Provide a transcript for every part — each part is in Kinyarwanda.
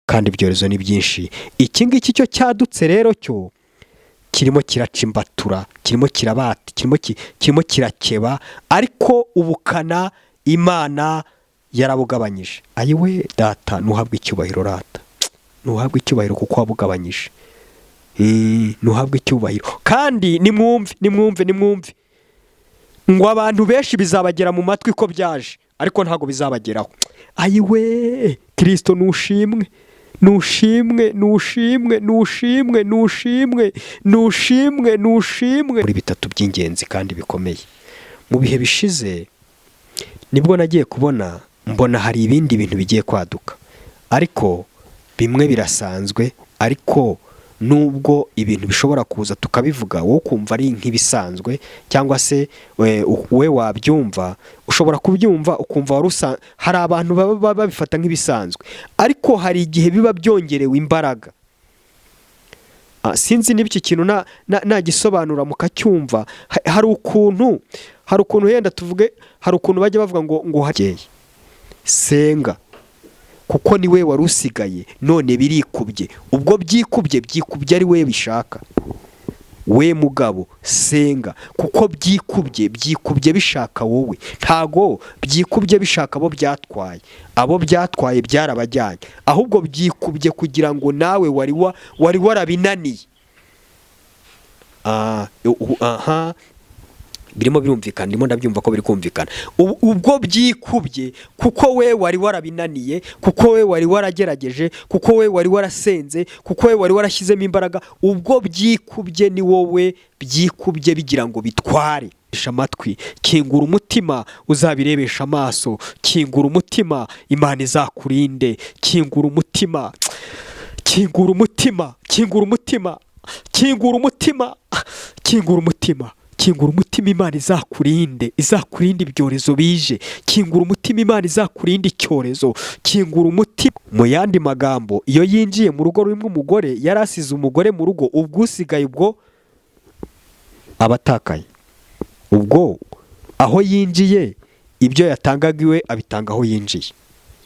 Kandi ibyorezo ni byinshi. Iki ngiki cyo cyadutse rero, cyo kirimo kiraca imbatura, kirimo kirabata, kirimo kirakeba, ariko ubukana Imana yarabugabanyije. Ayiwe Data, ntuhabwe icyubahiro rata, ntuhabwe icyubahiro kuko wabugabanyije. Ntuhabwe icyubahiro. Kandi nimwumve, nimwumve, nimwumve ngo abantu benshi bizabagera mu matwi ko byaje, ariko ntabwo bizabageraho. Ayiwe Kirisito, nushimwe, nushimwe, nushimwe, nushimwe, nushimwe, nushimwe, nushimwe. Muri bitatu by'ingenzi kandi bikomeye, mu bihe bishize nibwo nagiye kubona mbona hari ibindi bintu bigiye kwaduka, ariko bimwe birasanzwe. Ariko nubwo ibintu bishobora kuza tukabivuga, wowe ukumva ari nk'ibisanzwe, cyangwa se we wabyumva, ushobora kubyumva ukumva wari hari abantu baba babifata nk'ibisanzwe, ariko hari igihe biba byongerewe imbaraga. Sinzi niba iki kintu nagisobanura mukacyumva. Hari ukuntu yenda tuvuge, hari ukuntu bajya bavuga ngo hakeye senga kuko ni we wari usigaye, none birikubye. Ubwo byikubye, byikubye ari we bishaka. We mugabo, senga kuko byikubye, byikubye bishaka wowe. Ntago byikubye bishaka abo byatwaye, abo byatwaye byarabajyanye, ahubwo byikubye kugira ngo nawe wari warabinaniye. Aha birimo birumvikana, ndimo ndabyumva ko biri kumvikana. Ubwo byikubye kuko we wari warabinaniye, kuko we wari waragerageje, kuko we wari warasenze, kuko we wari warashyizemo imbaraga. Ubwo byikubye, ni wowe byikubye bigira ngo bitware amatwi. Kingura umutima uzabirebesha amaso. Kingura umutima, Imana izakurinde. Kingura umutima, kingura umutima, kingura umutima, kingura umutima, kingura umutima, kingura umutima, Imana izakurinde, izakurinde ibyorezo bije. Kingura umutima, Imana izakurinde icyorezo. Kingura umutima. Mu yandi magambo, iyo yinjiye mu rugo rurimo umugore, yari asize umugore mu rugo, ubwo usigaye ubwo aba atakaye. Ubwo aho yinjiye, ibyo yatangaga iwe abitanga aho yinjiye.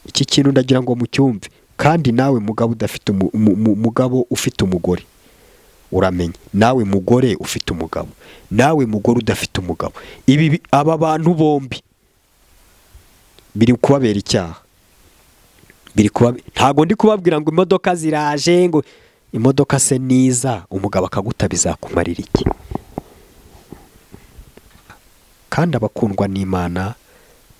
Iki kintu ndagira ngo mucyumve. Kandi nawe mugabo udafite mugabo ufite umugore, uramenye. Nawe mugore ufite umugabo, nawe mugore udafite umugabo, aba bantu bombi biri kubabera icyaha. Biri kuba, ntabwo ndi kubabwira ngo imodoka ziraje, ngo imodoka se niza umugabo akaguta bizakumarira iki? Kandi abakundwa n'Imana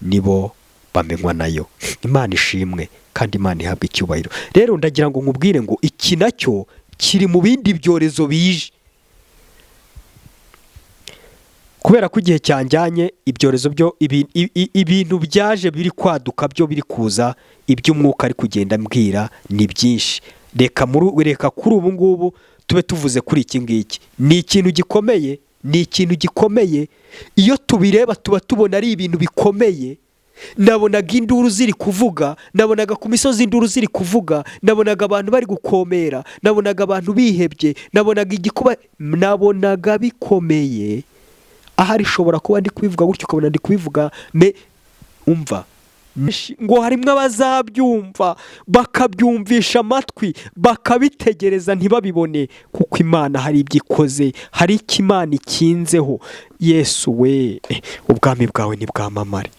nibo bamenywa nayo. Imana ishimwe kandi Imana ihabwa icyubahiro. Rero ndagira ngo nkubwire ngo iki nacyo kiri mu bindi byorezo bije. Kubera ko igihe cyanjyanye, ibyorezo byo ibintu byaje biri kwaduka byo biri kuza, iby'umwuka ari kugenda mbwira ni byinshi. Reka kuri ubu ngubu tube tuvuze kuri iki ngiki. Ni ikintu gikomeye, ni ikintu gikomeye. Iyo tubireba tuba tubona ari ibintu bikomeye. Nabonaga induru ziri kuvuga, nabonaga ku misozi induru ziri kuvuga, nabonaga abantu bari gukomera, nabonaga abantu bihebye, nabonaga igikuba, nabonaga bikomeye. Ahari ishobora kuba ndi kubivuga gutyo ukabona ndi kubivuga me umva ngo harimo abazabyumva bakabyumvisha amatwi, bakabitegereza ntibabibone, kuko Imana hari ibyo ikoze, hari icyo Imana ikinzeho. Yesu we, ubwami bwawe ntibwamamare.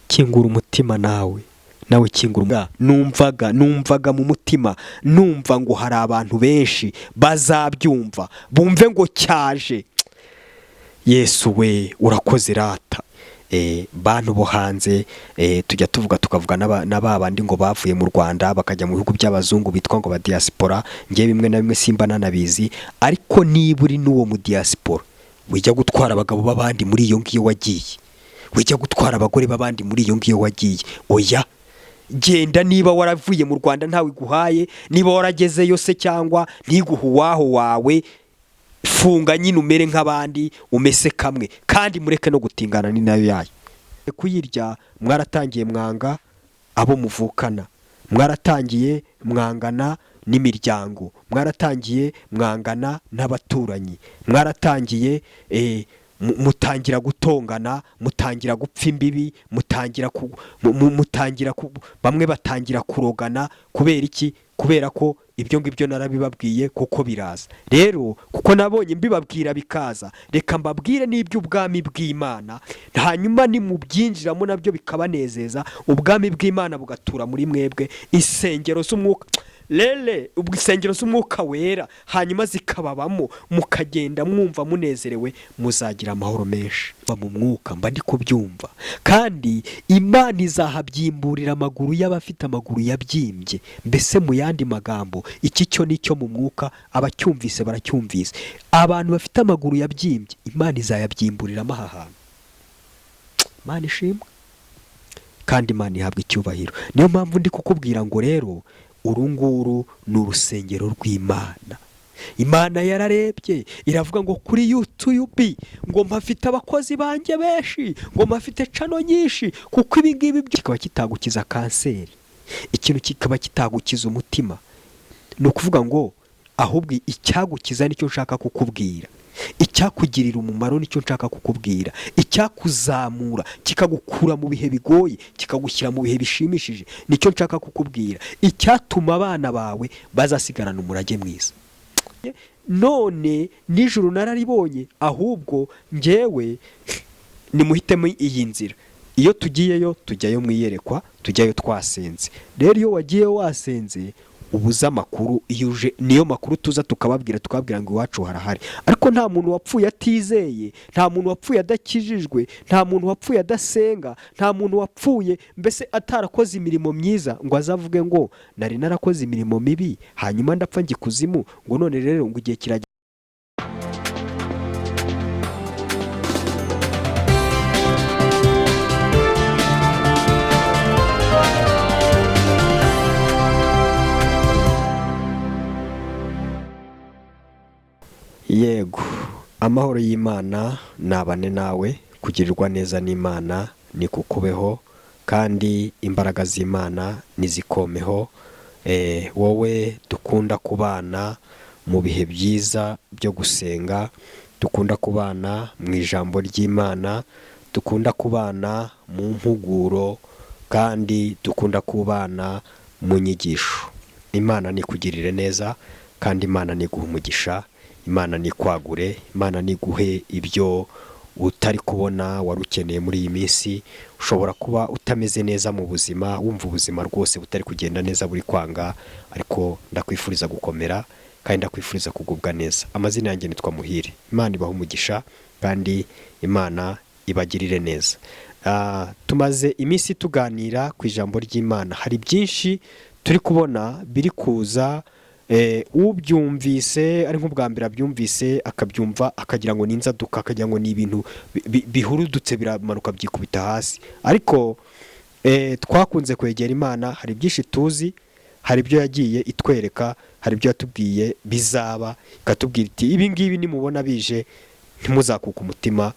Kingura umutima nawe, nawe kingura umutima. Numvaga mu mutima numva ngo hari abantu benshi bazabyumva bumve ngo cyaje. Yesu we, urakoze rata. Bantu bo hanze, tujya tuvuga, tukavuga na ba bandi ngo bavuye mu Rwanda bakajya mu bihugu by'abazungu bitwa ngo ba diaspora. Ngewe bimwe na bimwe simba nanabizi, ariko niba uri n'uwo mu diaspora, wijya gutwara abagabo b'abandi muri iyo ngiyo wagiye, wijya gutwara abagore b'abandi muri iyo ngiyo wagiye. Oya, genda. Niba waravuye mu Rwanda ntawe iguhaye, niba waragezeyo se cyangwa ntiguhe uwaho wawe, funga nyine umere nk'abandi, umese kamwe, kandi mureke no gutingana. Ni nayo yayo kuyirya. Mwaratangiye mwanga abo muvukana, mwaratangiye mwangana n'imiryango, mwaratangiye mwangana n'abaturanyi, mwaratangiye. Mutangira gutongana, mutangira gupfa imbibi, mutangira ku, mu- mu- mutangira ku, bamwe batangira kurogana. Kubera iki? Kubera ko ibyo ngibyo narabibabwiye kuko biraza. Rero kuko nabonye mbibabwira bikaza, reka mbabwire n'iby'ubwami bw'Imana, hanyuma nimubyinjiramo nabyo bikabanezeza, ubwami bw'Imana bugatura muri mwebwe, insengero z'umwuka rere, ubwo insengero z'umwuka wera hanyuma zikababamo, mukagenda mwumva munezerewe, muzagira amahoro menshi. Mba mu mwuka, mba ndi kubyumva, kandi Imana izahabyimburira amaguru y'abafite amaguru yabyimbye. Mbese mu yandi magambo, iki cyo ni cyo mu mwuka, abacyumvise baracyumvise. Abantu bafite amaguru yabyimbye, Imana izayabyimburiramo aha hantu. Imana ishimwe kandi Imana ihabwa icyubahiro. Niyo mpamvu ndi kukubwira ngo rero uru nguru ni urusengero rw'Imana. Imana yararebye iravuga ngo kuri YouTube ngo mpafite abakozi banjye benshi, ngo mpafite channel nyinshi, kuko ibi ngibi byo kikaba kitagukiza kanseri, ikintu kikaba kitagukiza umutima. Ni ukuvuga ngo ahubwo icyagukiza nicyo nshaka kukubwira, icyakugirira umumaro nicyo nshaka kukubwira, icyakuzamura kikagukura mu bihe bigoye kikagushyira mu bihe bishimishije nicyo nshaka kukubwira, icyatuma abana bawe bazasigarana umurage mwiza. None nijoro nararibonye, ahubwo njyewe nimuhitemo iyi nzira. Iyo tugiyeyo tujyayo mu iyerekwa, tujyayo twasenze. Rero iyo wagiye wasenze ubuze amakuru, iyo uje niyo makuru tuza tukababwira, tukababwira ngo iwacu harahari. Ariko nta muntu wapfuye atizeye, nta muntu wapfuye adakijijwe, nta muntu wapfuye adasenga, nta muntu wapfuye mbese atarakoze imirimo myiza ngo azavuge ngo nari narakoze imirimo mibi hanyuma ndapfa njya ikuzimu, ngo none rero ngo igihe kirageze. Yego, amahoro y'Imana nabane nawe, kugirirwa neza n'Imana ni kukubeho, kandi imbaraga z'Imana nizikomeho. Wowe dukunda kubana mu bihe byiza byo gusenga, dukunda kubana mu ijambo ry'Imana, dukunda kubana mu mpuguro, kandi dukunda kubana mu nyigisho. Imana nikugirire neza, kandi Imana niguhe umugisha, Imana nikwagure, Imana niguhe ibyo utari kubona wari ukeneye muri iyi minsi. Ushobora kuba utameze neza mu buzima, wumva ubuzima rwose butari kugenda neza, buri kwanga, ariko ndakwifuriza gukomera kandi ndakwifuriza kugubwa neza. Amazina yanjye nitwa Muhire. Imana ibahe umugisha kandi Imana ibagirire neza. Tumaze iminsi tuganira ku ijambo ry'Imana, hari byinshi turi kubona biri kuza. Ubyumvise ari nk'ubwa mbere abyumvise, akabyumva akagira ngo ni inzaduka, akagira ngo ni ibintu bihurudutse biramanuka byikubita hasi. Ariko twakunze kwegera Imana, hari byinshi tuzi, hari ibyo yagiye itwereka, hari ibyo yatubwiye bizaba, ikatubwira iti ibi ngibi nimubona bije ntimuzakuke umutima,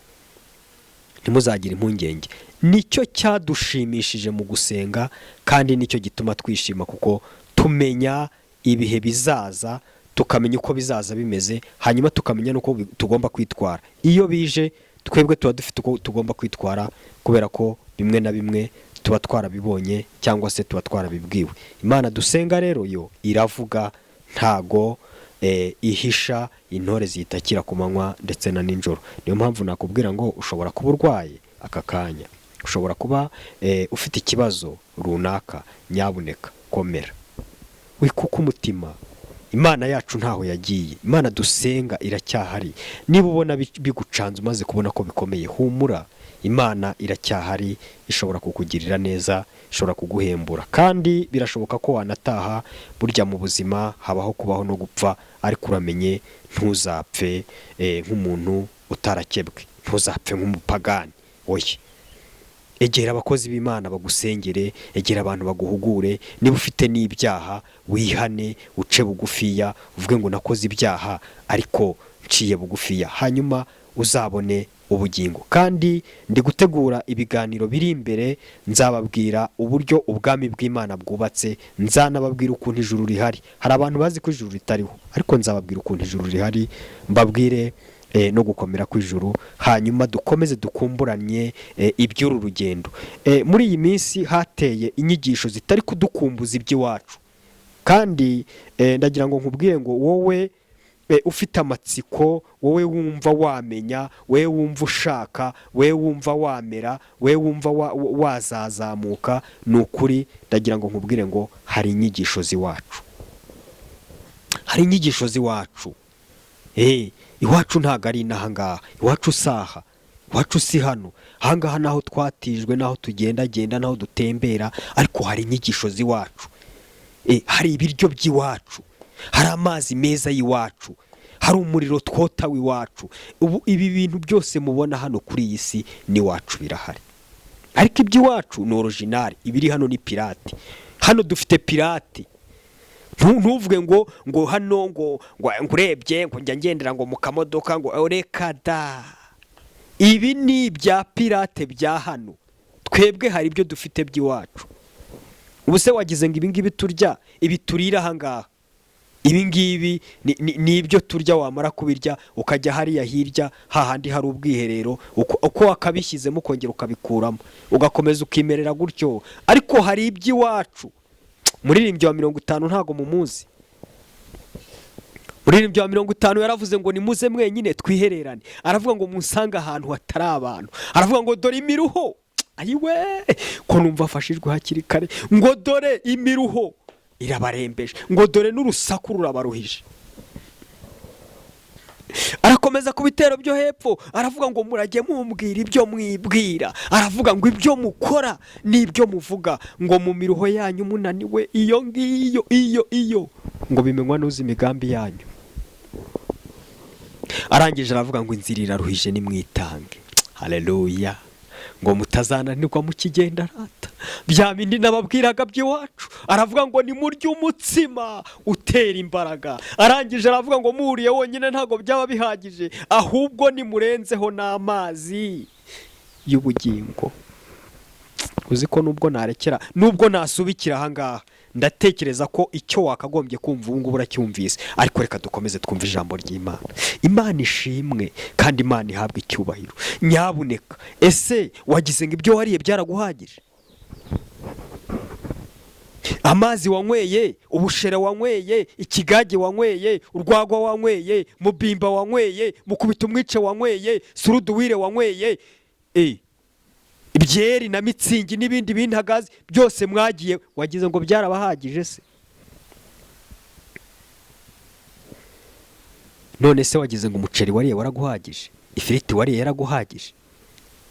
ntimuzagire impungenge. Nicyo cyadushimishije mu gusenga, kandi nicyo gituma twishima, kuko tumenya ibihe bizaza, tukamenya uko bizaza bimeze, hanyuma tukamenya n'uko tugomba kwitwara. Iyo bije twebwe tuba dufite uko tugomba kwitwara, kubera ko bimwe na bimwe tuba twarabibonye cyangwa se tuba twarabibwiwe. Imana dusenga rero yo iravuga, ntago ihisha intore ziyitakira ku manywa ndetse na nijoro. Niyo mpamvu nakubwira ngo ushobora kuba urwaye aka kanya, ushobora kuba ufite ikibazo runaka, nyabuneka komera, wikuke umutima. Imana yacu ntaho yagiye, Imana dusenga iracyahari. Niba ubona bigucanze, umaze kubona ko bikomeye, humura, Imana iracyahari, ishobora kukugirira neza, ishobora kuguhembura, kandi birashoboka ko wanataha. Burya mu buzima habaho kubaho no gupfa, ariko uramenye ntuzapfe nk'umuntu utarakebwe, ntuzapfe nk'umupagani. Oya, egera abakozi b'Imana bagusengere, egera abantu baguhugure. Niba ufite n'ibyaha wihane, uce bugufiya, uvuge ngo nakoze ibyaha ariko nciye bugufiya, hanyuma uzabone ubugingo. Kandi ndi gutegura ibiganiro biri imbere, nzababwira uburyo ubwami bw'Imana bwubatse, nzanababwira ukuntu ijuru rihari. Hari abantu bazi ko ijuru ritariho, ariko nzababwira ukuntu ijuru rihari, mbabwire no gukomera kw'ijuru, hanyuma dukomeze dukumburanye iby'uru rugendo. Muri iyi minsi hateye inyigisho zitari kudukumbuza iby'iwacu, kandi ndagira ngo nkubwire ngo wowe ufite amatsiko, wowe wumva wamenya, wowe wumva ushaka, wowe wumva wamera, wowe wumva wazazamuka, ni ukuri ndagira ngo nkubwire ngo hari inyigisho z'iwacu, hari inyigisho z'iwacu. Iwacu ntabwo ari inaha ngaha, iwacu si aha, iwacu si hano, ahangaha naho twatijwe, naho tugendagenda, naho dutembera, ariko hari inyigisho z'iwacu. Hari ibiryo by'iwacu, hari amazi meza y'iwacu, hari umuriro twota w'iwacu. Ubu ibi bintu byose mubona hano kuri iyi si n'iwacu birahari, ariko iby'iwacu ni original, ibiri hano ni pirate. Hano dufite pirate. Ntuvuge ngo hano ngo urebye ngo njya ngendera ngo mu kamodoka, ngo reka da, ibi ni ibya pirate bya hano. Twebwe hari ibyo dufite by'iwacu. Ubu se wagize ngo ibi ngibi turya, ibi turira aha ngaha, ibi ngibi ni ibyo turya, wamara kubirya ukajya hariya hirya hahandi hari ubwiherero, uko wakabishyizemo ukongera ukabikuramo, ugakomeza ukimerera gutyo. Ariko hari iby'iwacu. Muririmbyi wa 50 ntabwo mumuzi. Muririmbyi wa 50 yaravuze ngo nimuze mwenyine twihererane, aravuga ngo musange ahantu hatari abantu, aravuga ngo dore imiruho, ayiwe ko numva afashijwe hakiri kare, ngo dore imiruho irabarembeje, ngo dore n'urusaku rurabaruhije. Arakomeza ku bitero byo hepfo, aravuga ngo murajye mumbwira ibyo mwibwira, aravuga ngo ibyo mukora n'ibyo muvuga, ngo mu miruho yanyu munaniwe iyo ngiyo iyo iyo, ngo bimenywa n'uzi imigambi yanyu. Arangije aravuga ngo inzira iraruhije, nimwitange, haleluya, ngo mutazananirwa mukigenda rata bya bindi nababwiraga by'iwacu. Aravuga ngo nimurye umutsima utera imbaraga. Arangije aravuga ngo muhuriye wonyine ntabwo byaba bihagije, ahubwo nimurenzeho n'amazi y'ubugingo. Uzi ko nubwo narekera, nubwo nasubikira ahangaha, ndatekereza ko icyo wakagombye kumva ubu ngubu uracyumvise. Ariko reka dukomeze twumve ijambo ry'Imana. Imana ishimwe kandi Imana ihabwe icyubahiro. Nyabuneka, ese wagize ngo ibyo wariye byaraguhagije? Amazi wanyweye, ubushera wanyweye, ikigage wanyweye, urwagwa wanyweye, mubimba wanyweye, mukubita umwice wanyweye, suruduwire wanyweye, byeri na mitsingi n'ibindi bintagazi byose mwagiye, wagize ngo byarabahagije se? None se wagize ngo umuceri wariye waraguhagije? Ifiriti wariye yaraguhagije?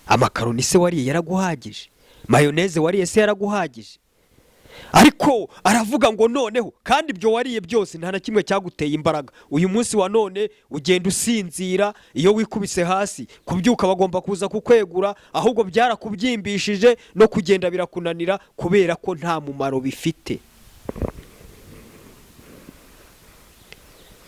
Amakaroni se wariye yaraguhagije? Mayoneze wariye se yaraguhagije? Ariko aravuga ngo noneho kandi ibyo wariye byose nta na kimwe cyaguteye imbaraga. Uyu munsi wa none ugenda usinzira, iyo wikubise hasi kubyuka bagomba kuza kukwegura, ahubwo byarakubyimbishije no kugenda birakunanira kubera ko nta mumaro bifite.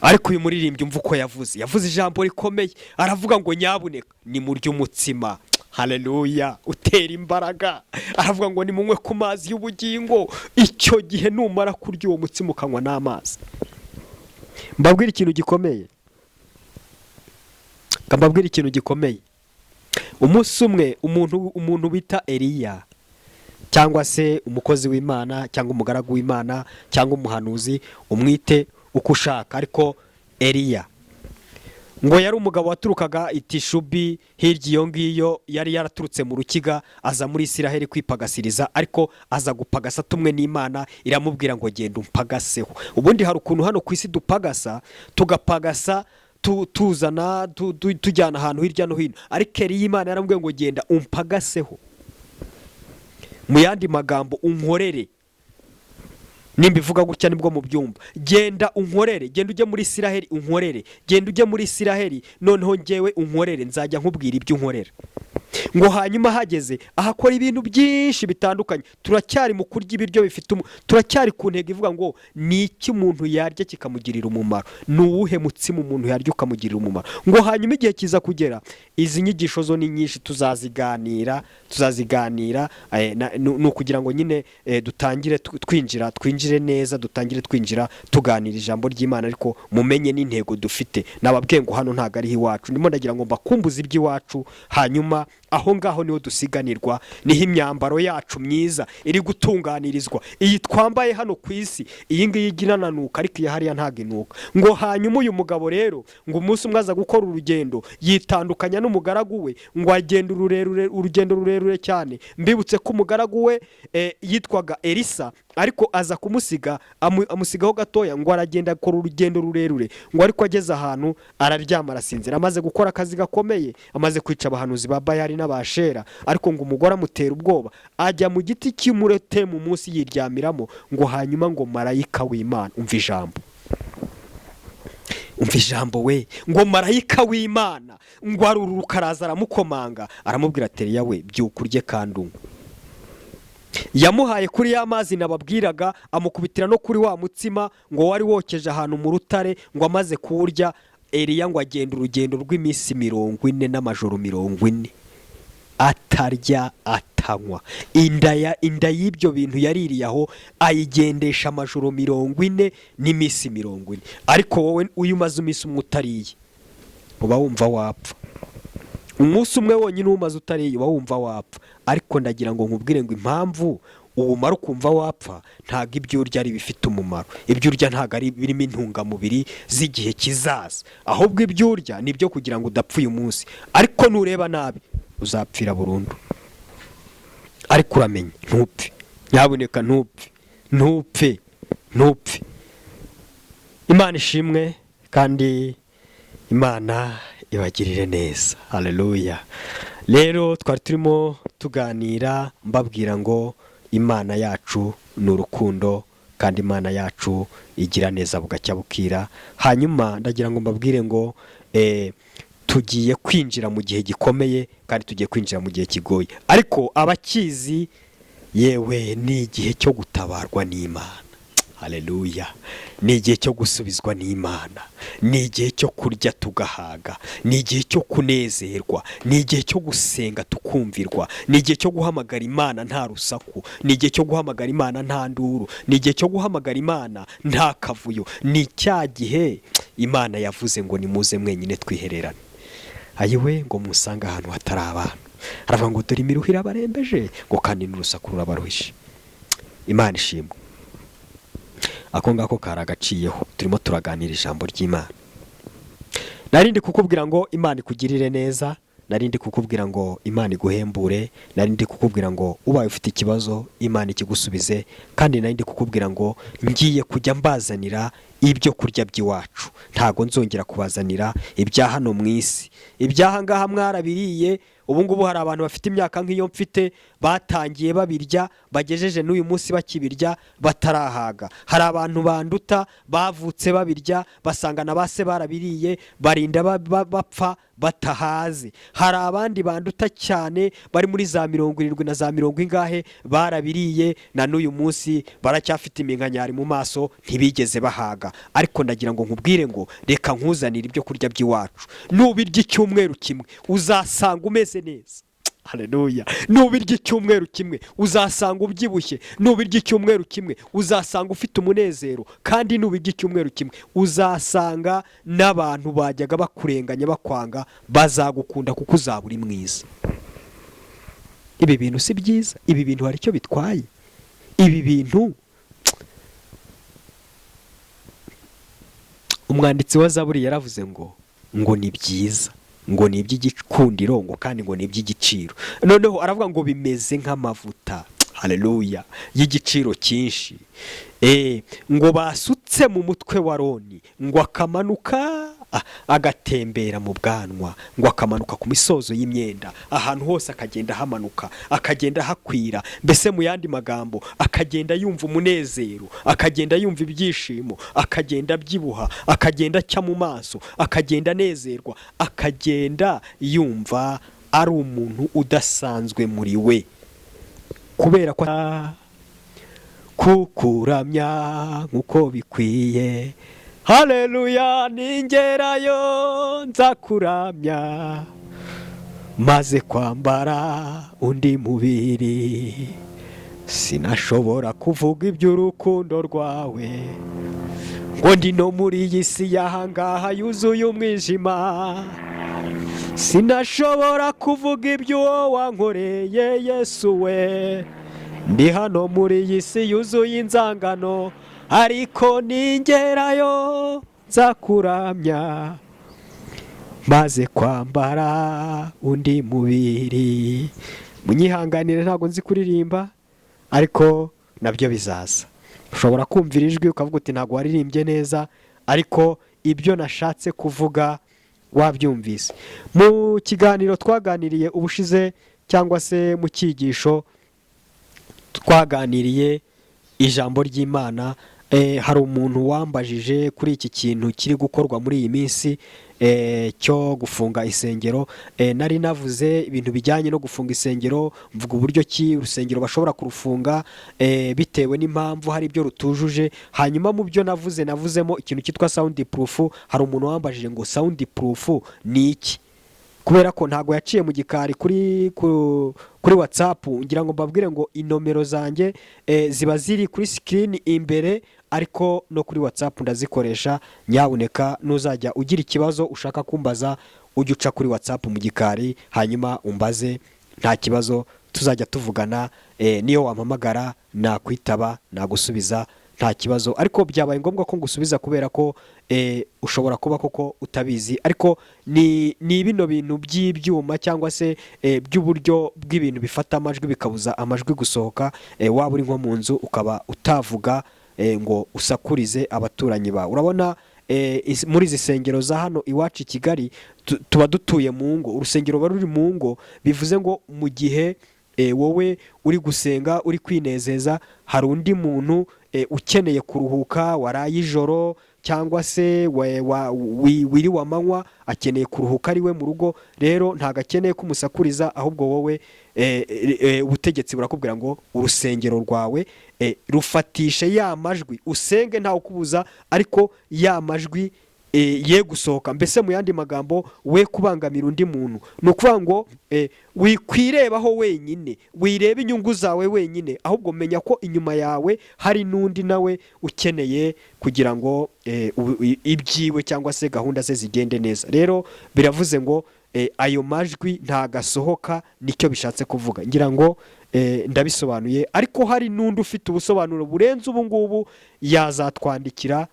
Ariko uyu muririmbyi umva uko yavuze, yavuze ijambo rikomeye, aravuga ngo nyabuneka nimurye umutsima, haleluya, utera imbaraga. Aravuga ngo nimunywe ku mazi y'ubugingo. Icyo gihe numara kurya uwo mutsima ukanywa n'amazi, mbabwire ikintu gikomeye, mbabwire ikintu gikomeye. Umunsi umwe umuntu bita Eliya, cyangwa se umukozi w'Imana, cyangwa umugaragu w'Imana, cyangwa umuhanuzi, umwite uko ushaka, ariko Eliya ngo yari umugabo waturukaga i Tishubi hirya iyo ngiyo, yari yaraturutse mu Rukiga aza muri Isiraheli kwipagasiriza, ariko aza gupagasa tumwe n'Imana iramubwira ngo genda umpagaseho. Ubundi hari ukuntu hano ku isi dupagasa, tugapagasa tuzana tujyana ahantu hirya no hino, ariko Eliya Imana yaramubwiye ngo genda umpagaseho, mu yandi magambo unkorere. Nimba ivuga gutya nibwo mubyumva. Genda unkorere, genda ujye muri Isiraheli unkorere, genda ujye muri Isiraheli noneho ngewe unkorere, nzajya nkubwira ibyo unkorera. Ngo hanyuma hageze ahakora ibintu byinshi bitandukanye. Turacyari mu kurya ibiryo bifite, turacyari ku ntego ivuga ngo ni iki umuntu yarya kikamugirira umumaro, ni uwuhe mutsima umuntu yarya ukamugirira umumaro. Ngo hanyuma igihe kiza kugera, izi nyigisho zo ni nyinshi, tuzaziganira, ni ukugira ngo nyine dutangire twinjira, twinjire neza, dutangire twinjira tuganira ijambo ry'Imana, ariko mumenye n'intego dufite. Nababwiye ngo hano ntabwo ariho iwacu, ndimo ndagira ngo mbakumbuze iby'iwacu. Hanyuma aho ngaho niho dusiganirwa, niho imyambaro yacu myiza iri gutunganirizwa. Iyi twambaye hano ku isi, iyi ngiyi ijya inananuka, ariko iya hariya ntabwo inuka. Ngo hanyuma uyu mugabo rero, ngo umunsi umwe aza gukora urugendo, yitandukanya n'umugaragu we, ngo agenda urugendo rurerure cyane. Mbibutse ko umugaragu we yitwaga Elisa, ariko aza kumusiga, amusigaho gatoya, ngo aragenda akora urugendo rurerure. Ngo ariko ageze ahantu araryama, arasinzira, amaze gukora akazi gakomeye, amaze kwica abahanuzi ba Bayali n'Abashera. Ariko ngo umugore amutera ubwoba, ajya mu giti cy'umurete mu munsi yiryamiramo. Ngo hanyuma ngo marayika w'Imana, umva ijambo, umva ijambo we, ngo marayika w'Imana ngo aruruka araza aramukomanga, aramubwira ati: "Eliya we, byuka urye kandi unywe." Yamuhaye kuri ya mazi nababwiraga, amukubitira no kuri wa mutsima ngo wari wokeje ahantu mu rutare. Ngo amaze kuwurya, Eliya ngo agenda urugendo rw'iminsi 40 n'amajoro 40 atarya atanywa. Inda y'ibyo bintu yaririye aho ayigendesha amajoro 40 n'iminsi 40. Ariko wowe uyu umaze iminsi umwe utariye uba wumva wapfa. Umunsi umwe wonyine umaze utariye uba wumva wapfa. Ariko ndagira ngo nkubwire ngo impamvu uwumara ukumva wapfa, ntabwo ibyo urya ari ibifite umumaro. Ibyo urya ntabwo ari birimo intungamubiri z'igihe kizaza, ahubwo ibyo urya ni ibyo kugira ngo udapfa uyu munsi. Ariko nureba nabi uzapfira burundu. Ariko uramenye ntupfe, nyabuneka ntupfe, ntupfe, ntupfe. Imana ishimwe kandi Imana ibagirire neza. Haleluya. Rero twari turimo tuganira, mbabwira ngo Imana yacu ni urukundo, kandi Imana yacu igira neza bugacya bukira. Hanyuma ndagira ngo mbabwire ngo tugiye kwinjira mu gihe gikomeye kandi tugiye kwinjira mu gihe kigoye, ariko abakizi yewe, ni igihe cyo gutabarwa n'Imana. Haleluya. Ni igihe cyo gusubizwa n'Imana, ni igihe cyo kurya tugahaga, ni igihe cyo kunezerwa, ni igihe cyo gusenga tukumvirwa, ni igihe cyo guhamagara Imana nta rusaku, ni igihe cyo guhamagara Imana nta nduru, ni igihe cyo guhamagara Imana nta kavuyo. Ni cya gihe Imana yavuze ngo nimuze mwenyine twihererane, ayiwe, ngo musange ahantu hatari abantu. Aravuga ngo dore imiruho irabarembeje, ngo kandi n'urusaku rurabaruhishe. Imana ishimwe. Ako ngako kari agaciyeho, turimo turaganira ijambo ry'Imana. Narindi kukubwira ngo Imana ikugirire neza, narindi kukubwira ngo Imana iguhembure, narindi kukubwira ngo ubaye ufite ikibazo Imana ikigusubize, kandi narindi kukubwira ngo ngiye kujya mbazanira ibyo kurya by'iwacu. Ntago nzongera kubazanira ibya hano mu isi. Ibyaha ngaha mwarabiriye. Ubu ngubu hari abantu bafite imyaka nk'iyo mfite batangiye babirya, bagejeje n'uyu munsi bakibirya batarahaga. Hari abantu banduta bavutse babirya, basanga na ba se barabiriye, barinda bapfa batahaze. Hari abandi banduta cyane bari muri za 70 na za mirongo ingahe, barabiriye, na n'uyu munsi baracyafite iminkanyari mu maso, ntibigeze bahaga. Ariko ndagira ngo nkubwire ngo reka nkuzanire ibyo kurya by'iwacu. Nubirya icyumweru kimwe uzasanga umeze neza. Haleluya. Nubirya icyumweru kimwe uzasanga ubyibushye, nubirya icyumweru kimwe uzasanga ufite umunezero, kandi nubirya icyumweru kimwe uzasanga n'abantu bajyaga bakurenganya bakwanga bazagukunda, kuko uzaba uri mwiza. Ibi bintu si byiza? Ibi bintu hari icyo bitwaye? Ibi bintu, umwanditsi wa Zaburi yaravuze ngo ni byiza, ngo ni iby'igikundiro, ngo kandi ngo ni iby'igiciro. Noneho aravuga ngo bimeze nk'amavuta, haleluya, y'igiciro cyinshi, ngo basutse mu mutwe wa Aroni, ngo akamanuka agatembera mu bwanwa, ngo akamanuka ku misozo y'imyenda, ahantu hose akagenda hamanuka, akagenda hakwira. Mbese mu yandi magambo, akagenda yumva umunezero, akagenda yumva ibyishimo, akagenda abyibuha, akagenda acya mu maso, akagenda anezerwa, akagenda yumva Ari umuntu udasanzwe muri we, kubera ko kukuramya nk'uko bikwiye. Haleluya! Ningerayo nzakuramya maze kwambara undi mubiri. Sinashobora kuvuga iby'urukundo rwawe ngo ndi no muri iyi si y'ahangaha yuzuye umwijima. Sinashobora kuvuga iby'uwo wankoreye, Yesu we, ndi hano muri iyi si yuzuye inzangano, ariko ningerayo nzakuramya maze kwambara undi mubiri. Munyihanganire, ntabwo nzi kuririmba, ariko nabyo bizaza. Ushobora kumvira ijwi ukavuga uti: "Ntabwo waririmbye neza," ariko ibyo nashatse kuvuga wabyumvise. Mu kiganiro twaganiriye ubushize, cyangwa se mu cyigisho twaganiriye ijambo ry'Imana, hari umuntu wambajije kuri iki kintu kiri gukorwa muri iyi minsi cyo gufunga insengero. Nari navuze ibintu bijyanye no gufunga insengero, mvuga uburyo ki urusengero bashobora kurufunga bitewe n'impamvu hari ibyo rutujuje. Hanyuma mu byo navuze, navuzemo ikintu cyitwa sound proof. Hari umuntu wambajije ngo: "Sound proof ni iki?" Kubera ko ntabwo yaciye mu gikari kuri WhatsApp. Ngira ngo mbabwire ngo inomero zanjye ziba ziri kuri screen imbere, ariko no kuri WhatsApp ndazikoresha. Nyabuneka, nuzajya ugira ikibazo ushaka kumbaza, ujye uca kuri WhatsApp mu gikari, hanyuma umbaze, nta kibazo, tuzajya tuvugana. Niyo wampamagara nakwitaba, nagusubiza, nta kibazo. Ariko byabaye ngombwa ko ngusubiza kubera ko ushobora kuba koko utabizi. Ariko ni bino bintu by'ibyuma cyangwa se by'uburyo bw'ibintu bifata amajwi bikabuza amajwi gusohoka, waba uri nko mu nzu ukaba utavuga ngo usakurize abaturanyi bawe. Urabona muri izi nsengero za hano iwacu i Kigali, tuba dutuye mu ngo, urusengero ruba ruri mu ngo. Bivuze ngo mu gihe wowe uri gusenga, uri kwinezeza, hari undi muntu ukeneye kuruhuka, waraye ijoro cyangwa se wiriwe amanywa, akeneye kuruhuka ari we mu rugo. Rero ntabwo akeneye ko umusakuriza, ahubwo wowe ubutegetsi burakubwira ngo urusengero rwawe rufatishe ya majwi, usenge ntawe ukubuza, ariko ya majwi ye gusohoka. Mbese mu yandi magambo, we kubangamira undi muntu. Ni ukuvuga ngo wikwirebaho wenyine, wireba inyungu zawe wenyine, ahubwo menya ko inyuma yawe hari n'undi nawe ukeneye kugira ngo ibyiwe cyangwa se gahunda ze zigende neza. Rero biravuze ngo ayo majwi ntagasohoka, nicyo bishatse kuvuga. Ngira ngo ndabisobanuye, ariko hari n'undi ufite ubusobanuro burenze ubu ngubu, yazatwandikira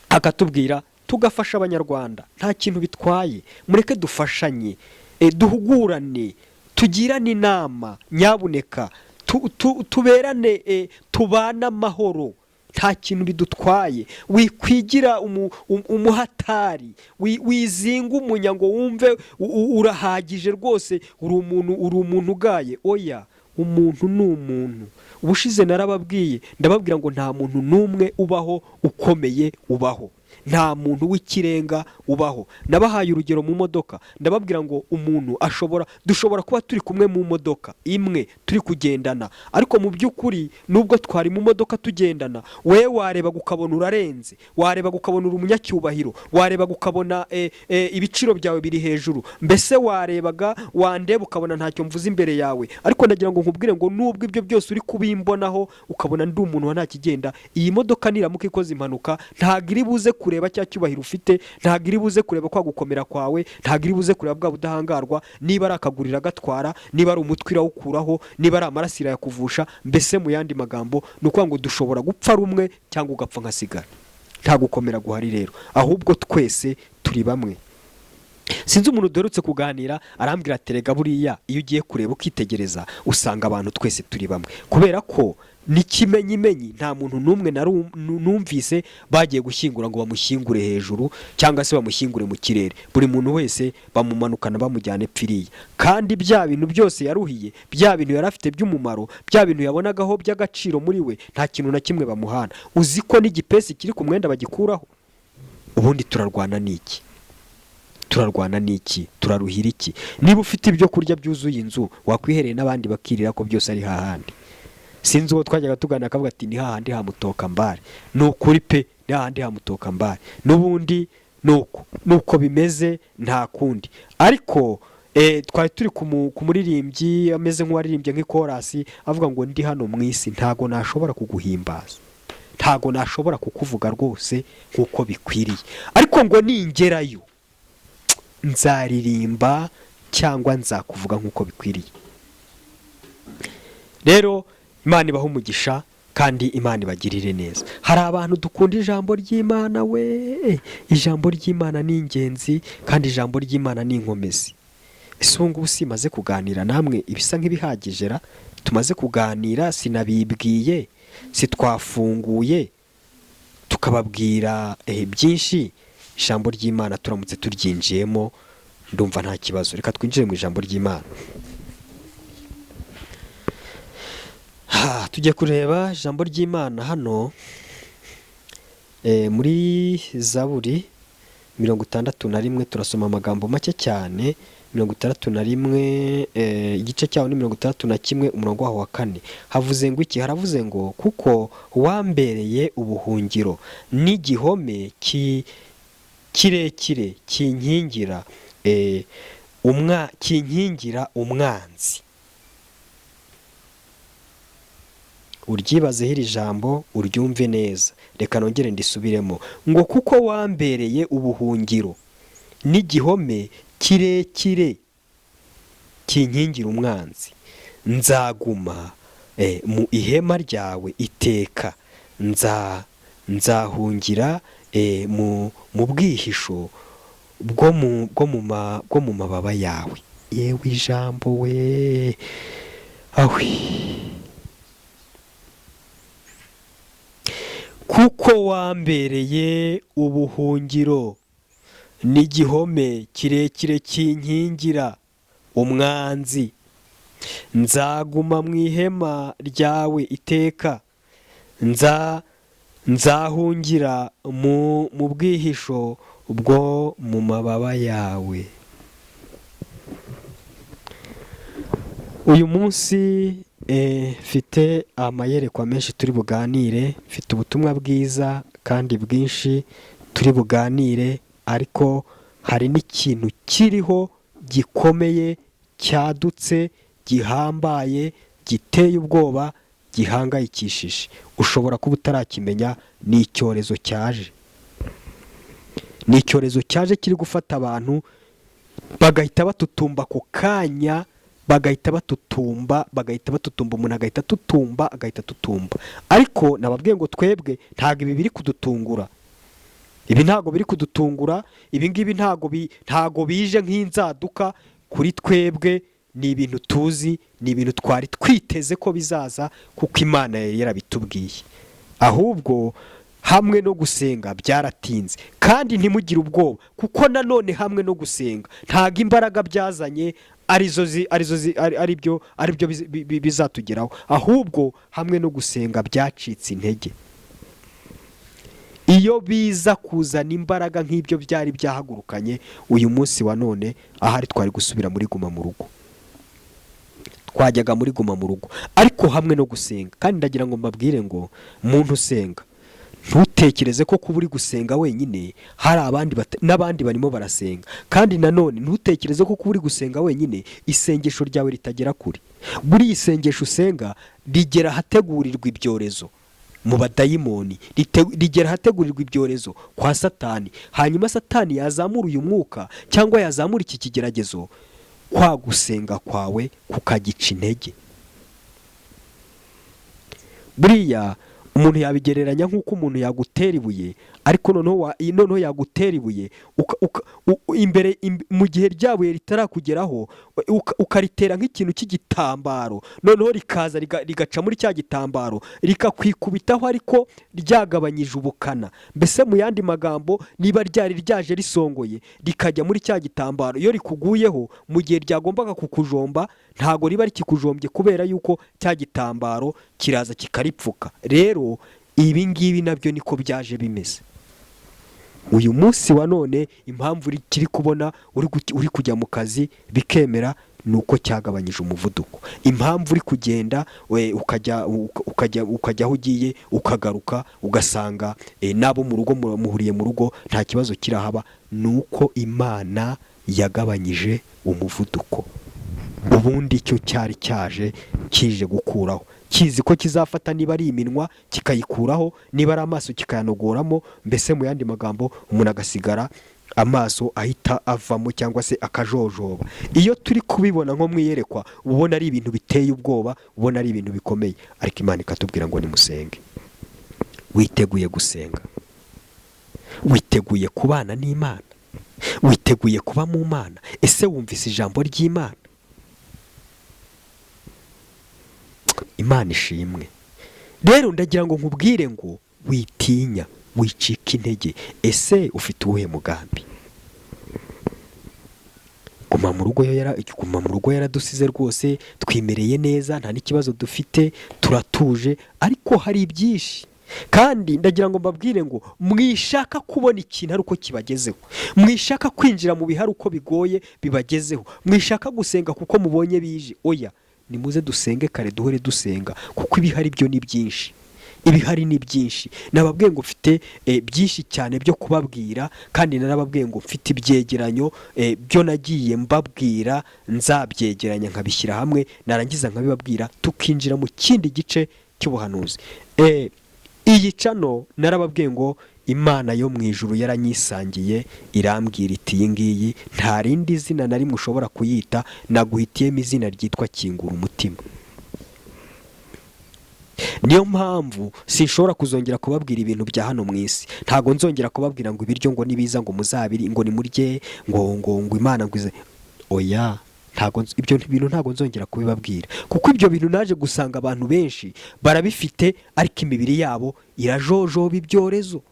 akatubwira, tugafasha Abanyarwanda. Nta kintu bitwaye, mureke dufashanye, duhugurane, tugirane inama. Nyabuneka tuberane, tubane amahoro, nta kintu bidutwaye. Wikwigira umuhatari, wizinga umunya ngo wumve urahagije rwose, uri umuntu ugaye. Oya, umuntu ni umuntu. Ubushize narababwiye, ndababwira ngo nta muntu n'umwe ubaho ukomeye ubaho, nta muntu w'ikirenga ubaho. Nabahaye urugero mu modoka, ndababwira ngo umuntu ashobora, dushobora kuba turi kumwe mu modoka imwe turi kugendana, ariko mu by'ukuri nubwo twari mu modoka tugendana, we wareba ukabona urarenze, wareba ukabona uri umunyacyubahiro, wareba ukabona ibiciro byawe biri hejuru, mbese warebaga wandeba ukabona ntacyo mvuze imbere yawe. Ariko ndagira ngo nkubwire ngo nubwo ibyo byose uri kubimbonaho, ukabona ndi umuntu wa nta kigenda, iyi modoka niramuka ikoze impanuka, ntabwo iri buze kureba cya cyubahiro ufite, ntabwo iri buze kureba kwa gukomera kwawe, ntabwo iri buze kureba bwa budahangarwa. Niba ari akagurira agatwara, niba ari umutwe irawukuraho, niba ari amaraso irayakuvusha. Mbese mu yandi magambo, ni ukuvuga ngo dushobora gupfa rumwe cyangwa ugapfa nkasigara. Nta gukomera guhari rero, ahubwo twese turi bamwe. Sinzi umuntu duherutse kuganira, arambwira ati: "Rega buriya iyo ugiye kureba ukitegereza, usanga abantu twese turi bamwe," kubera ko n'ikimenyimenyi nta muntu n'umwe numvise bagiye gushyingura ngo bamushyingure hejuru cyangwa se bamushyingure mu kirere. Buri muntu wese bamumanukana bamujyana epfiriya, kandi bya bintu byose yaruhiye, bya bintu yari afite by'umumaro, bya bintu yabonagaho by'agaciro muri we, nta kintu na kimwe bamuhana. Uzi ko n'igipesi kiri ku mwenda bagikuraho? Ubundi turarwana n'iki? Turarwana n'iki? Turaruhira iki? Niba ufite ibyo kurya byuzuye inzu, wakwihereye n'abandi bakirira, ko byose ari hahandi. Sinzi uwo twajyaga tugana akavuga ati: "Ni hahandi hamutoka mbare." Ni ukuri pe, ni hahandi hamutoka mbare. N'ubundi nuko nuko bimeze, nta kundi. Ariko twari turi ku muririmbyi ameze nk'uwaririmbye nk'ikorasi, avuga ngo: "Ndi hano mu isi, ntago nashobora kuguhimbaza, ntago nashobora kukuvuga rwose nk'uko bikwiriye, ariko ngo ningerayo nzaririmba cyangwa nzakuvuga nk'uko bikwiriye." Rero Imana ibaha umugisha kandi Imana ibagirire neza. Hari abantu dukunda ijambo ry'Imana we. Ijambo ry'Imana ni ingenzi kandi ijambo ry'Imana ni inkomezi. Ese ubu ngubu simaze kuganira namwe ibisa nk'ibihagije ra? Tumaze kuganira, sinabibwiye, si twafunguye tukababwira byinshi. Ijambo ry'Imana turamutse turyinjiyemo, ndumva nta kibazo. Reka twinjire mu ijambo ry'Imana. Tujye kureba ijambo ry'Imana hano muri Zaburi 61. Turasoma amagambo make cyane. 61, igice cyaho ni 61, umurongo waho wa 4. Havuze ngo iki? Haravuze ngo: "Kuko wambereye ubuhungiro n'igihome kirekire kinkingira umwanzi." Uryibazeho iri jambo, uryumve neza. Reka nongere ndisubiremo ngo: "Kuko wambereye ubuhungiro n'igihome kirekire kinkingira umwanzi, nzaguma mu ihema ryawe iteka, nzahungira mu bwihisho bwo mu mababa yawe." Yewe ijambo we, ahwi! "Kuko wambereye ubuhungiro n'igihome kirekire kinkingira umwanzi, nzaguma mu ihema ryawe iteka, nzahungira mu bwihisho bwo mu mababa yawe." Uyu munsi mfite amayerekwa menshi turi buganire, mfite ubutumwa bwiza kandi bwinshi turi buganire, ariko hari n'ikintu kiriho gikomeye cyadutse, gihambaye, giteye ubwoba, gihangayikishije. Ushobora kuba utarakimenya. Ni icyorezo cyaje, ni icyorezo cyaje kiri gufata abantu bagahita batutumba ako kanya, bagahita batutumba, bagahita batutumba, umuntu agahita atutumba, agahita atutumba. Ariko nababwiye ngo twebwe ntabwo ibi biri kudutungura, ibi ntabwo biri kudutungura, ibi ngibi ntabwo bije nk'inzaduka kuri twebwe. Ni ibintu tuzi, ni ibintu twari twiteze ko bizaza kuko Imana yari yarabitubwiye. Ahubwo hamwe no gusenga byaratinze. Kandi ntimugire ubwoba, kuko nanone hamwe no gusenga ntabwo imbaraga byazanye aribyo bizatugeraho. Ahubwo hamwe no gusenga byacitse intege. Iyo biza kuzana imbaraga nk'ibyo byari byahagurukanye, uyu munsi wa none ahari twari gusubira muri guma mu rugo, twajyaga muri guma mu rugo. Ariko hamwe no gusenga, kandi ndagira ngo mbabwire ngo muntu usenga, ntutekereze ko kuba uri gusenga wenyine hari abandi n'abandi barimo barasenga. Kandi nanone ntutekereze ko kuba uri gusenga wenyine isengesho ryawe ritagera kure. Buriya isengesho usenga rigera ahategurirwa ibyorezo mu badayimoni, rigera ahategurirwa ibyorezo kwa Satani. Hanyuma Satani yazamura uyu mwuka cyangwa yazamura iki kigeragezo, kwa gusenga kwawe kukagica intege. Buriya umuntu yabigereranya nk'uko umuntu yagutera ibuye, ariko noneho yagutera ibuye imbere mu gihe rya buye ritarakugeraho, ukaritera nk'ikintu cy'igitambaro, noneho rikaza rigaca muri cya gitambaro rikakwikubitaho, ariko ryagabanyije ubukana. Mbese mu yandi magambo, niba ryari ryaje risongoye rikajya muri cya gitambaro, iyo rikuguyeho mu gihe ryagombaga kukujomba, ntago riba rikikujombye, kubera yuko cya gitambaro kiraza kikaripfuka. Rero ibi ngibi nabyo niko byaje bimeze. Uyu munsi wa none, impamvu kiri kubona uri kujya mu kazi bikemera, ni uko cyagabanyije umuvuduko. Impamvu uri kugenda we, ukajya aho ugiye, ukagaruka ugasanga n'abo mu rugo muhuriye mu rugo, nta kibazo kirahaba, ni uko Imana yagabanyije umuvuduko. Ubundi icyo cyari cyaje kije gukuraho, kizi ko kizafata niba ari iminwa kikayikuraho, niba ari amaso kikayanogoramo, mbese mu yandi magambo umuntu agasigara amaso ahita avamo cyangwa se akajojoba. Iyo turi kubibona nko mu iyerekwa, uba ubona ari ibintu biteye ubwoba, ubona ari ibintu bikomeye, ariko Imana ikatubwira ngo nimusenge. Witeguye gusenga? Witeguye kubana n'Imana? Witeguye kuba mu Mana? Ese wumvise ijambo ry'Imana? Imana ishimwe. Rero ndagira ngo nkubwire ngo witinya, wicika intege. Ese ufite uwuhe mugambi? Guma mu rugo yo guma mu rugo yaradusize rwose, twimereye neza, nta n'ikibazo dufite, turatuje, ariko hari ibyinshi. Kandi ndagira ngo mbabwire ngo mwishaka kubona ikintu ari uko kibagezeho, mwishaka kwinjira mu bihari uko bigoye bibagezeho, mwishaka gusenga kuko mubonye bije. Oya, nimuze dusenge kare, duhore dusenga, kuko ibihari byo ni byinshi. Ibihari ni byinshi. Nababwiye ngo mfite byinshi cyane byo kubabwira, kandi narababwiye ngo mfite ibyegeranyo byo nagiye mbabwira, nzabyegeranya nkabishyira hamwe, narangiza nkabibabwira, tukinjira mu kindi gice cy'ubuhanuzi. Iyi cano narababwiye ngo Imana yo mu ijuru yaranyisangiye, irambwira iti iyi ngiyi nta rindi zina na rimwe ushobora kuyita, naguhitiyemo izina ryitwa Kingura Umutima. Niyo mpamvu sinshobora kuzongera kubabwira ibintu bya hano mu isi. Ntabwo nzongera kubabwira ngo ibiryo ngo nibiza ngo muzabiri, ngo nimurye, ngo ngo ngo Imana ngo ize. Oya, ntabwo ibyo bintu ntabwo nzongera kubibabwira, kuko ibyo bintu naje gusanga abantu benshi barabifite, ariko imibiri yabo irajojoba ibyorezo,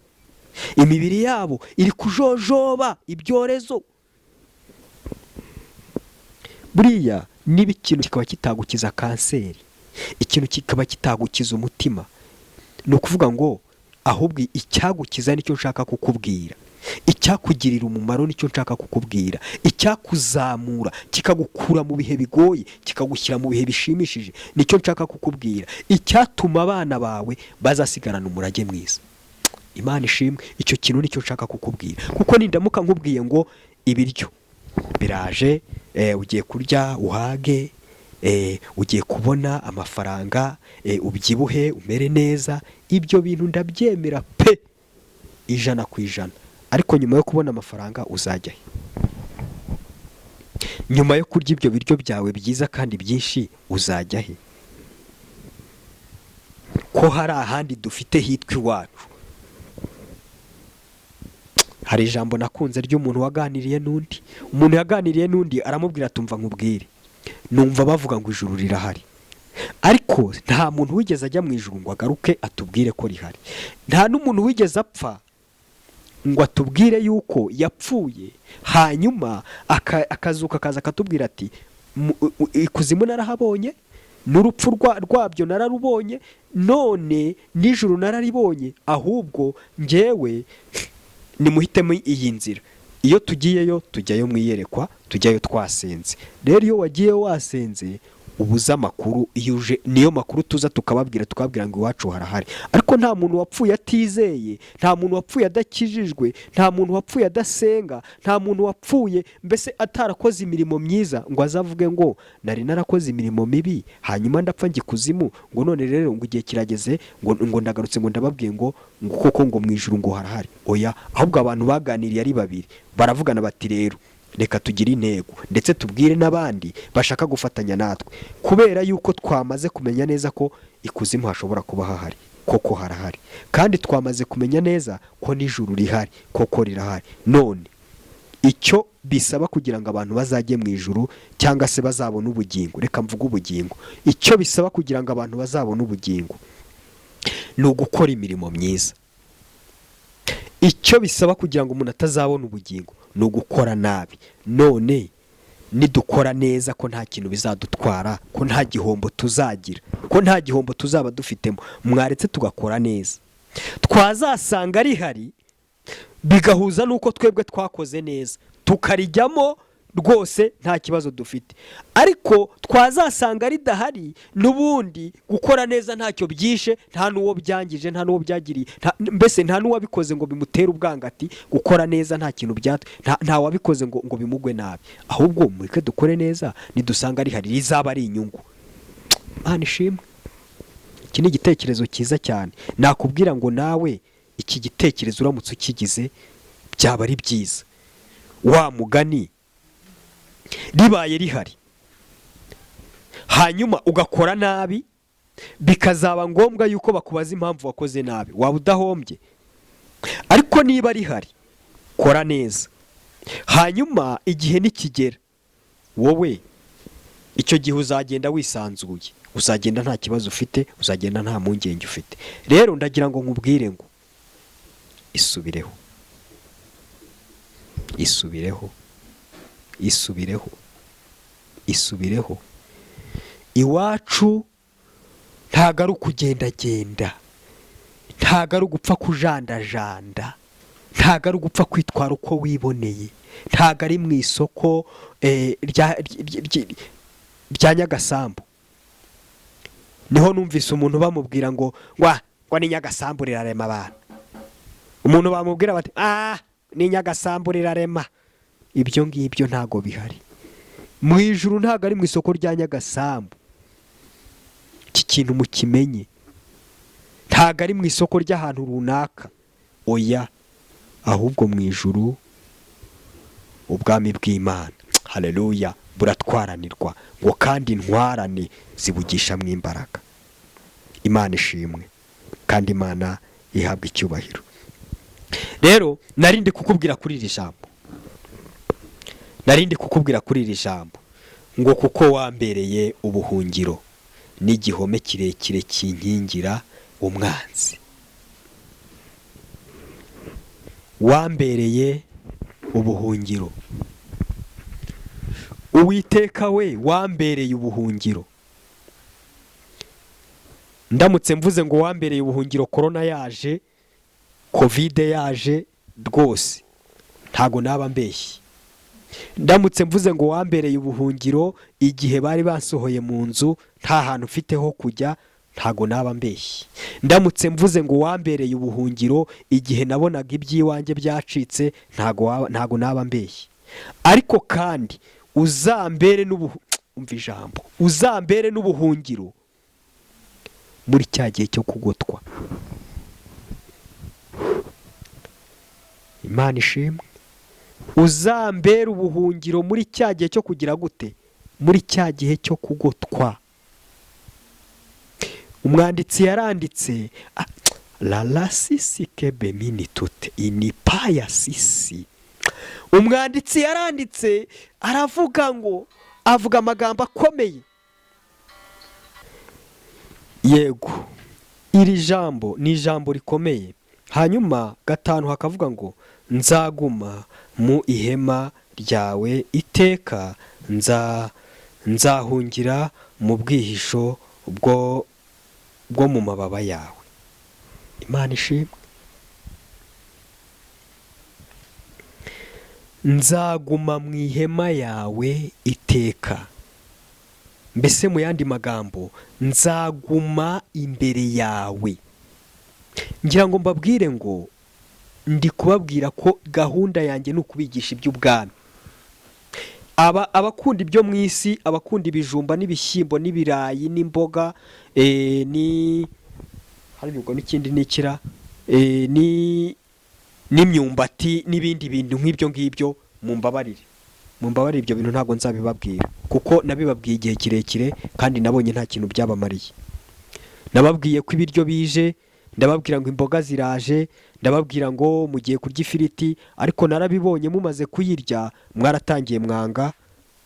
imibiri yabo iri kujojoba ibyorezo. Buriya niba ikintu kikaba kitagukiza kanseri, ikintu kikaba kitagukiza umutima, ni ukuvuga ngo ahubwo icyagukiza nicyo nshaka kukubwira, icyakugirira umumaro nicyo nshaka kukubwira, icyakuzamura kikagukura mu bihe bigoye kikagushyira mu bihe bishimishije nicyo nshaka kukubwira, icyatuma abana bawe bazasigarana umurage mwiza. Imana ishimwe, icyo kintu nicyo nshaka kukubwira, kuko nindamuka nkubwiye ngo ibiryo biraje, ugiye kurya uhage, ugiye kubona amafaranga, ubyibuhe umere neza, ibyo bintu ndabyemera pe 100%. Ariko nyuma yo kubona amafaranga uzajya he? Nyuma yo kurya ibyo biryo byawe byiza kandi byinshi uzajya he? Ko hari ahandi dufite hitwa iwacu. Hari ijambo nakunze ry'umuntu waganiriye n'undi. Umuntu yaganiriye n'undi aramubwira ati umva nkubwire, numva bavuga ngo ijuru rirahari, ariko nta muntu wigeze ajya mu ijuru ngo agaruke atubwire ko rihari, nta n'umuntu wigeze apfa ngo atubwire yuko yapfuye, hanyuma akazuka akaza akatubwira ati ikuzimu narahabonye, n'urupfu rwabyo nararubonye, none n'ijuru nararibonye, ahubwo njyewe nimuhitemo iyi nzira. Iyo tugiyeyo tujyayo mu iyerekwa, tujyayo twasenze. Rero iyo wagiye wasenze ubuze amakuru, iyo uje niyo makuru tuza tukababwira, tukababwira ngo iwacu harahari. Ariko nta muntu wapfuye atizeye, nta muntu wapfuye adakijijwe, nta muntu wapfuye adasenga, nta muntu wapfuye mbese atarakoze imirimo myiza ngo azavuge ngo nari narakoze imirimo mibi hanyuma ndapfa njya ikuzimu, ngo none rero ngo igihe kirageze ngo ndagarutse ngo ndababwiye ngo koko ngo mu ijuru ngo harahari. Oya, ahubwo abantu baganiriye ari babiri baravugana bati rero reka tugire intego ndetse tubwire n'abandi bashaka gufatanya natwe, kubera yuko twamaze kumenya neza ko ikuzimu hashobora kuba hahari, koko harahari, kandi twamaze kumenya neza ko n'ijuru rihari, koko rirahari. None icyo bisaba kugira ngo abantu bazajye mu ijuru cyangwa se bazabone ubugingo, reka mvuge ubugingo, icyo bisaba kugira ngo abantu bazabone ubugingo ni ugukora imirimo myiza. Icyo bisaba kugira ngo umuntu atazabona ubugingo ni ugukora nabi. None nidukora neza ko nta kintu bizadutwara, ko nta gihombo tuzagira, ko nta gihombo tuzaba dufitemo, mwaretse tugakora neza, twazasanga rihari Bigahuza n'uko twebwe twakoze neza, tukarijyamo rwose nta kibazo dufite. Ariko twazasanga ridahari, n'ubundi gukora neza ntacyo byishe, nta n'uwo byangije, nta n'uwo byagiriye, mbese nta n'uwabikoze ngo bimutere ubwangati. Gukora neza nta kintu byat nta wabikoze ngo bimugwe nabi. Ahubwo mureke dukore neza, nidusanga rihari rizaba ari inyungu. Imana ishimwe. Iki ni igitekerezo cyiza cyane. Nakubwira ngo nawe iki gitekerezo uramutse ukigize byaba ari byiza. Wa mugani, ribaye rihari hanyuma ugakora nabi, bikazaba ngombwa yuko bakubaza impamvu wakoze nabi, waba udahombye. Ariko niba rihari, kora neza, hanyuma igihe nikigera, wowe icyo gihe uzagenda wisanzuye, uzagenda nta kibazo ufite, uzagenda nta mpungenge ufite. Rero ndagira ngo nkubwire ngo isubireho, isubireho, isubireho, isubireho. Iwacu ntago ari ukugendagenda, ntago ari ugupfa kujandajanda, ntago ari ugupfa kwitwara uko wiboneye, ntago ari mu isoko rya Nyagasambu. Niho numvise umuntu bamubwira ngo ngo ni Nyagasambu rirarema abantu. Umuntu bamubwira bati: "Ah, ni Nyagasambu rirarema." Ibyo ngibyo ntago bihari mu ijuru, ntago ari mu isoko rya Nyagasambu. Iki kintu mukimenye, ntago ari mu isoko ry'ahantu runaka, oya. Ahubwo mu ijuru ubwami bw'Imana, haleluya, buratwaranirwa ngo kandi intwarane zibugishamo imbaraga. Imana ishimwe kandi Imana ihabwa icyubahiro. Rero narindi kukubwira kuri iri jambo, narindi kukubwira kuri iri jambo ngo kuko wambereye ubuhungiro n'igihome kirekire kinkingira umwanzi. Wambereye ubuhungiro, Uwiteka we, wambereye ubuhungiro. Ndamutse mvuze ngo wambereye ubuhungiro korona yaje, COVID yaje, rwose ntago naba mbeshye. Ndamutse mvuze ngo wambereye ubuhungiro igihe bari basohoye mu nzu nta hantu ufite ho kujya, ntago naba mbeshye. Ndamutse mvuze ngo wambereye ubuhungiro igihe nabonaga iby'iwanjye byacitse, ntago naba mbeshye. Ariko kandi uzambere n'ubuhu, umva ijambo, uzambere n'ubuhungiro muri cya gihe cyo kugotwa. Imana ishimwe. Uzambere ubuhungiro muri cya gihe cyo kugira gute? Muri cya gihe cyo kugotwa. Umwanditsi yaranditse la sisi kebe mini tute inipaya sisi. Umwanditsi yaranditse aravuga ngo, avuga amagambo akomeye. Yego, iri jambo ni ijambo rikomeye. Hanyuma 5 hakavuga ngo nzaguma mu ihema ryawe iteka, nzahungira mu bwihisho bwo mu mababa yawe. Imana ishimwe. Nzaguma mu ihema yawe iteka. Mbese mu yandi magambo, nzaguma imbere yawe. Ngira ngo mbabwire ngo ndi kubabwira ko gahunda yanjye ni ukubigisha iby'ubwami. Abakunda ibyo mu isi, abakunda ibijumba n'ibishyimbo n'ibirayi n'imboga, ni hari ubwo n'ikindi n'ikira, ni n'imyumbati n'ibindi bintu nk'ibyo ngibyo, mumbabarire, mumbabarire, ibyo bintu ntabwo nzabibabwira, kuko nabibabwiye igihe kirekire kandi nabonye nta kintu byabamariye. Nababwiye ko ibiryo bije, ndababwira ngo imboga ziraje, ndababwira ngo mugiye kurya ifiriti, ariko narabibonye mumaze kuyirya mwaratangiye mwanga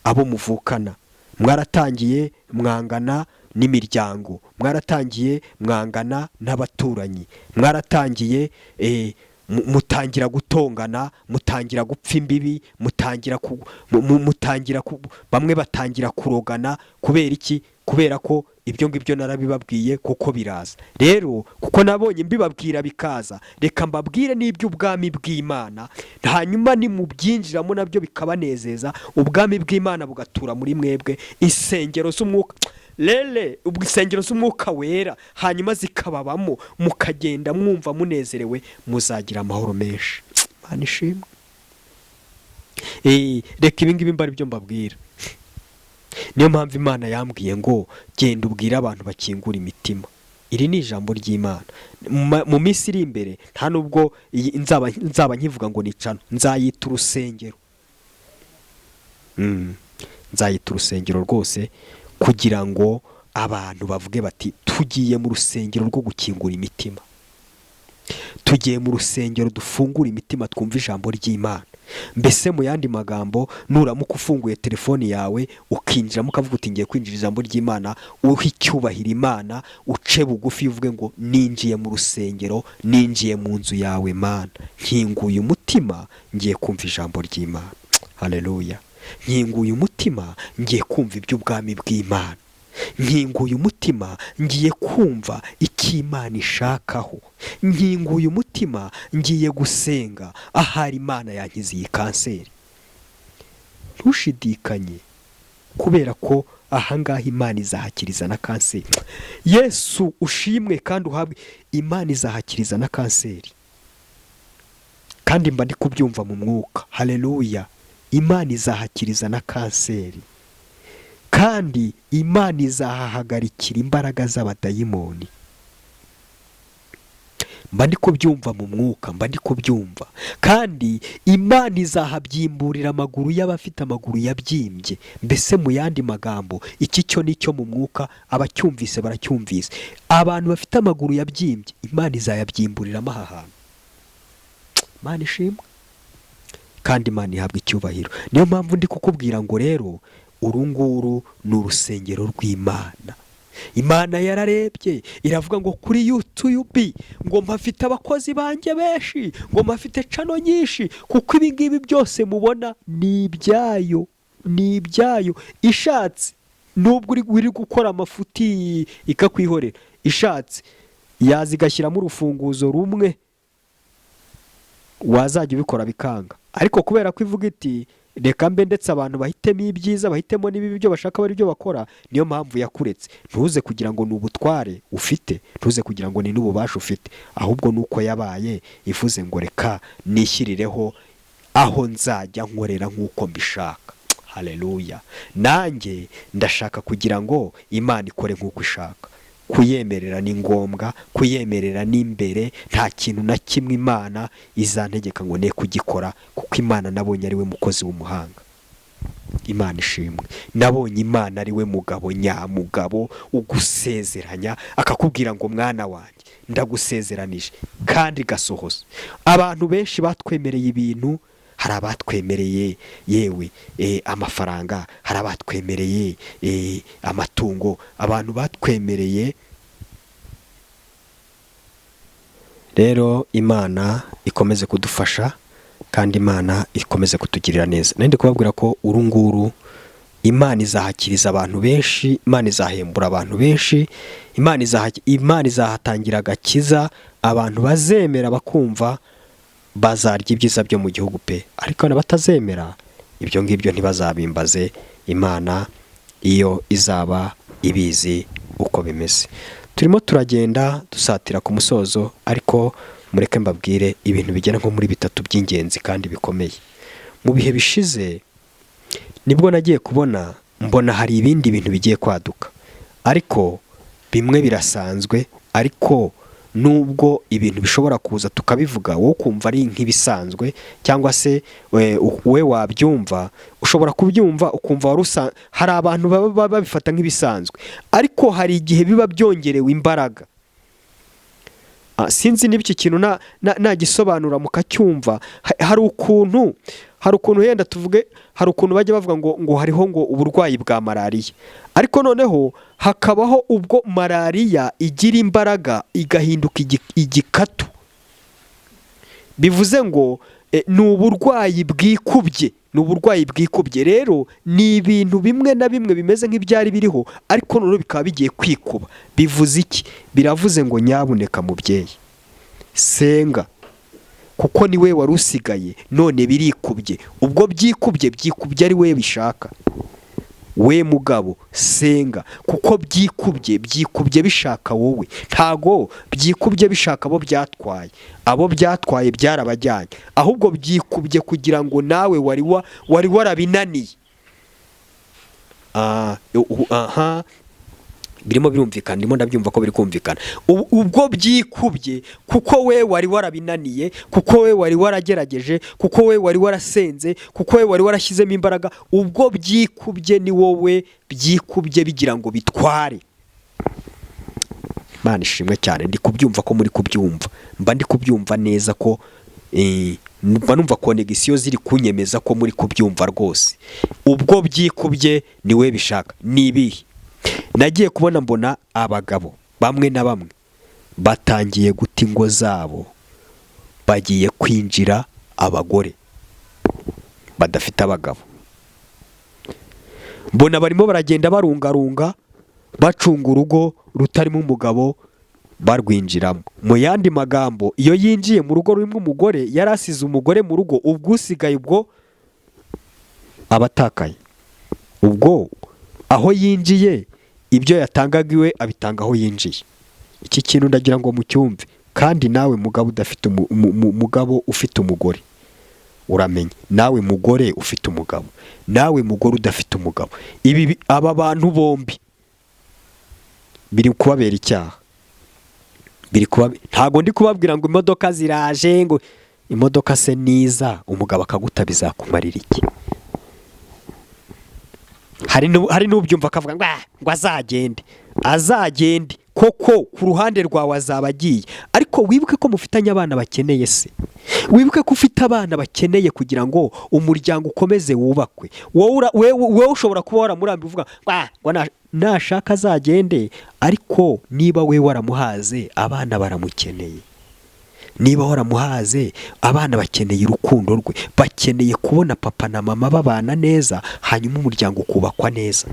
abo muvukana, mwaratangiye mwangana n'imiryango, mwaratangiye mwangana n'abaturanyi, mwaratangiye mutangira gutongana, mutangira gupfa imbibi, mutangira ku, mu- mu- mutangira ku, bamwe batangira kurogana. Kubera iki? Kubera ko ibyo ngibyo narabibabwiye kuko biraza. Rero kuko nabonye mbibabwira bikaza, reka mbabwire n'iby'ubwami bw'Imana, hanyuma nimubyinjiramo nabyo bikabanezeza, ubwami bw'Imana bugatura muri mwebwe, insengero z'umwuka rere, ubwo insengero z'Umwuka Wera hanyuma zikababamo, mukagenda mwumva munezerewe, muzagira amahoro menshi. Imana ishimwe. Reka ibi ngibi mba ari byo mbabwira. Niyo mpamvu Imana yambwiye ngo genda ubwire abantu bakingura imitima. Iri ni ijambo ry'Imana. Mu minsi iri imbere, nta nubwo iyi nzaba nkivuga ngo nicano, nzayita urusengero. Nzayita urusengero rwose, kugira ngo abantu bavuge bati: "Tugiye mu rusengero rwo gukingura imitima, tugiye mu rusengero dufungura imitima, twumva ijambo ry'Imana." Mbese mu yandi magambo, nuramuka ufunguye telefoni yawe ukinjiramo, ukavuga uti: "Ngiye kwinjira ijambo ry'Imana," uha icyubahiro Imana, uce bugufi, uvuge ngo: "Ninjiye mu rusengero, ninjiye mu nzu yawe Mana, nkinguye umutima, ngiye kumva ijambo ry'Imana. Haleluya! Nkinguye umutima, ngiye kumva iby'ubwami bw'Imana. Nkinguye umutima, ngiye kumva icyo Imana ishakaho. Nkinguye umutima, ngiye gusenga. Ahari Imana yankiza iyi kanseri." Ntushidikanye, kubera ko ahangaha Imana izahakiriza na kanseri. Yesu ushimwe kandi uhabwe. Imana izahakiriza na kanseri, kandi mba ndi kubyumva mu mwuka. Haleluya! Imana izahakiriza na kanseri, kandi Imana izahahagarikira imbaraga z'abadayimoni. Mba ndi kubyumva mu mwuka, mba ndi kubyumva. Kandi Imana izahabyimburira amaguru y'abafite amaguru yabyimbye. Mbese mu yandi magambo, iki cyo ni cyo mu mwuka, abacyumvise baracyumvise. Abantu bafite amaguru yabyimbye, Imana izayabyimburiramo aha hantu. Imana ishimwe kandi Imana ihabwa icyubahiro. Niyo mpamvu ndi kukubwira ngo rero uru nguru ni urusengero rw'Imana. Imana yararebye iravuga ngo kuri YouTube ngo mpafite abakozi banjye benshi, ngo mpafite channel nyinshi, kuko ibi ngibi byose mubona ni ibyayo, ni ibyayo. Ishatse, nubwo uri gukora amafuti ikakwihorera, ishatse yaza igashyiramo urufunguzo rumwe, wazajya ubikora bikanga. Ariko kubera ko ivuga iti: "Reka mbe ndetse abantu bahitemo ibyiza, bahitemo n'ibibi, ibyo bashaka bari byo bakora," niyo mpamvu yakuretse. Ntuze kugira ngo ni ubutware ufite, ntuze kugira ngo ni n'ububasha ufite, ahubwo ni uko yabaye ivuze ngo: "Reka nishyirireho aho nzajya nkorera nk'uko mbishaka." Haleluya! Nanjye ndashaka kugira ngo Imana ikore nk'uko ishaka. Kuyemerera ni ngombwa, kuyemerera ni imbere. Nta kintu na kimwe Imana izantegeka ngo ne kugikora, kuko Imana nabonye ari we mukozi w'umuhanga. Imana ishimwe. Nabonye Imana ari we mugabo nyamugabo ugusezeranya, akakubwira ngo: "Mwana wanjye, ndagusezeranije," kandi igasohoza. Abantu benshi batwemereye ibintu. Hari abatwemereye yewe amafaranga, hari abatwemereye amatungo, abantu batwemereye. Rero Imana ikomeze kudufasha kandi Imana ikomeze kutugirira neza. Nari ndi kubabwira ko uru nguru Imana izahakiriza abantu benshi, Imana izahembura abantu benshi, Imana izahatangira agakiza. Abantu bazemera bakumva bazarya ibyiza byo mu gihugu pe. Ariko n'abatazemera, ibyo ngibyo ntibazabimbaze. Imana iyo izaba ibizi uko bimeze. Turimo turagenda dusatira ku musozo, ariko mureke mbabwire ibintu bigera nko muri bitatu by'ingenzi kandi bikomeye. Mu bihe bishize nibwo nagiye kubona, mbona hari ibindi bintu bigiye kwaduka, ariko bimwe birasanzwe. Ariko nubwo ibintu bishobora kuza tukabivuga, wowe ukumva ari nk'ibisanzwe, cyangwa se we wabyumva, ushobora kubyumva ukumva wari hari abantu baba babifata nk'ibisanzwe, ariko hari igihe biba byongerewe imbaraga. Sinzi niba iki kintu nagisobanura mukacyumva. Hari ukuntu yenda tuvuge, hari ukuntu bajya bavuga ngo hariho ngo uburwayi bwa malariya, ariko noneho hakabaho ubwo malariya igira imbaraga igahinduka igikatu. Bivuze ngo ni uburwayi bwikubye. Ni uburwayi bwikubye. Rero ni ibintu bimwe na bimwe bimeze nk'ibyari biriho, ariko noneho bikaba bigiye kwikuba. Bivuze iki? Biravuze ngo nyabuneka mubyeyi, senga, kuko ni we wari usigaye, none birikubye. Ubwo byikubye, byikubye ari we bishaka. We mugabo, senga, kuko byikubye, byikubye bishaka wowe. Ntago byikubye bishaka abo byatwaye. Abo byatwaye byarabajyanye, ahubwo byikubye kugira ngo nawe wari warabinaniye. Aha birimo birumvikana, ndimo ndabyumva ko biri kumvikana. Ubwo byikubye kuko we wari warabinaniye, kuko we wari waragerageje, kuko we wari warasenze, kuko we wari warashyizemo imbaraga. Ubwo byikubye, ni wowe byikubye bigira ngo bitware. Imana ishimwe cyane. Ndi kubyumva ko muri kubyumva, mba ndi kubyumva neza ko mba numva connexion ziri kunyemeza ko muri kubyumva rwose. Ubwo byikubye, ni we bishaka. Ni ibihe? Nagiye kubona mbona abagabo bamwe na bamwe batangiye guta ingo zabo, bagiye kwinjira abagore badafite abagabo. Mbona barimo baragenda barungarunga, bacunga urugo rutarimo umugabo, barwinjiramo. Mu yandi magambo, iyo yinjiye mu rugo rurimo umugore, yari asize umugore mu rugo, ubwo usigaye ubwo aba atakaye. Ubwo aho yinjiye, ibyo yatangaga iwe abitanga aho yinjiye. Iki kintu ndagira ngo mucyumve. Kandi nawe mugabo udafite mugabo ufite umugore, uramenye. Nawe mugore ufite umugabo, nawe mugore udafite umugabo, aba bantu bombi biri kubabera icyaha. Biri kuba, ntago ndi kubabwira ngo imodoka ziraje, ngo imodoka se niza umugabo akaguta bizakumarira iki? Hari n'ubyumva akavuga ngo: "Ah, ngo azagende." Azagende koko, ku ruhande rwawe azaba agiye, ariko wibuke ko mufitanye abana bakeneye se. Wibuke ko ufite abana bakeneye kugira ngo umuryango ukomeze wubakwe. Wowe ushobora kuba waramurambiwe, uvuga ngo: "Ah, ngo nashaka azagende." Ariko niba we waramuhaze, abana baramukeneye. Niba waramuhaze, abana bakeneye urukundo rwe, bakeneye kubona papa na mama babana neza, hanyuma umuryango ukubakwa neza.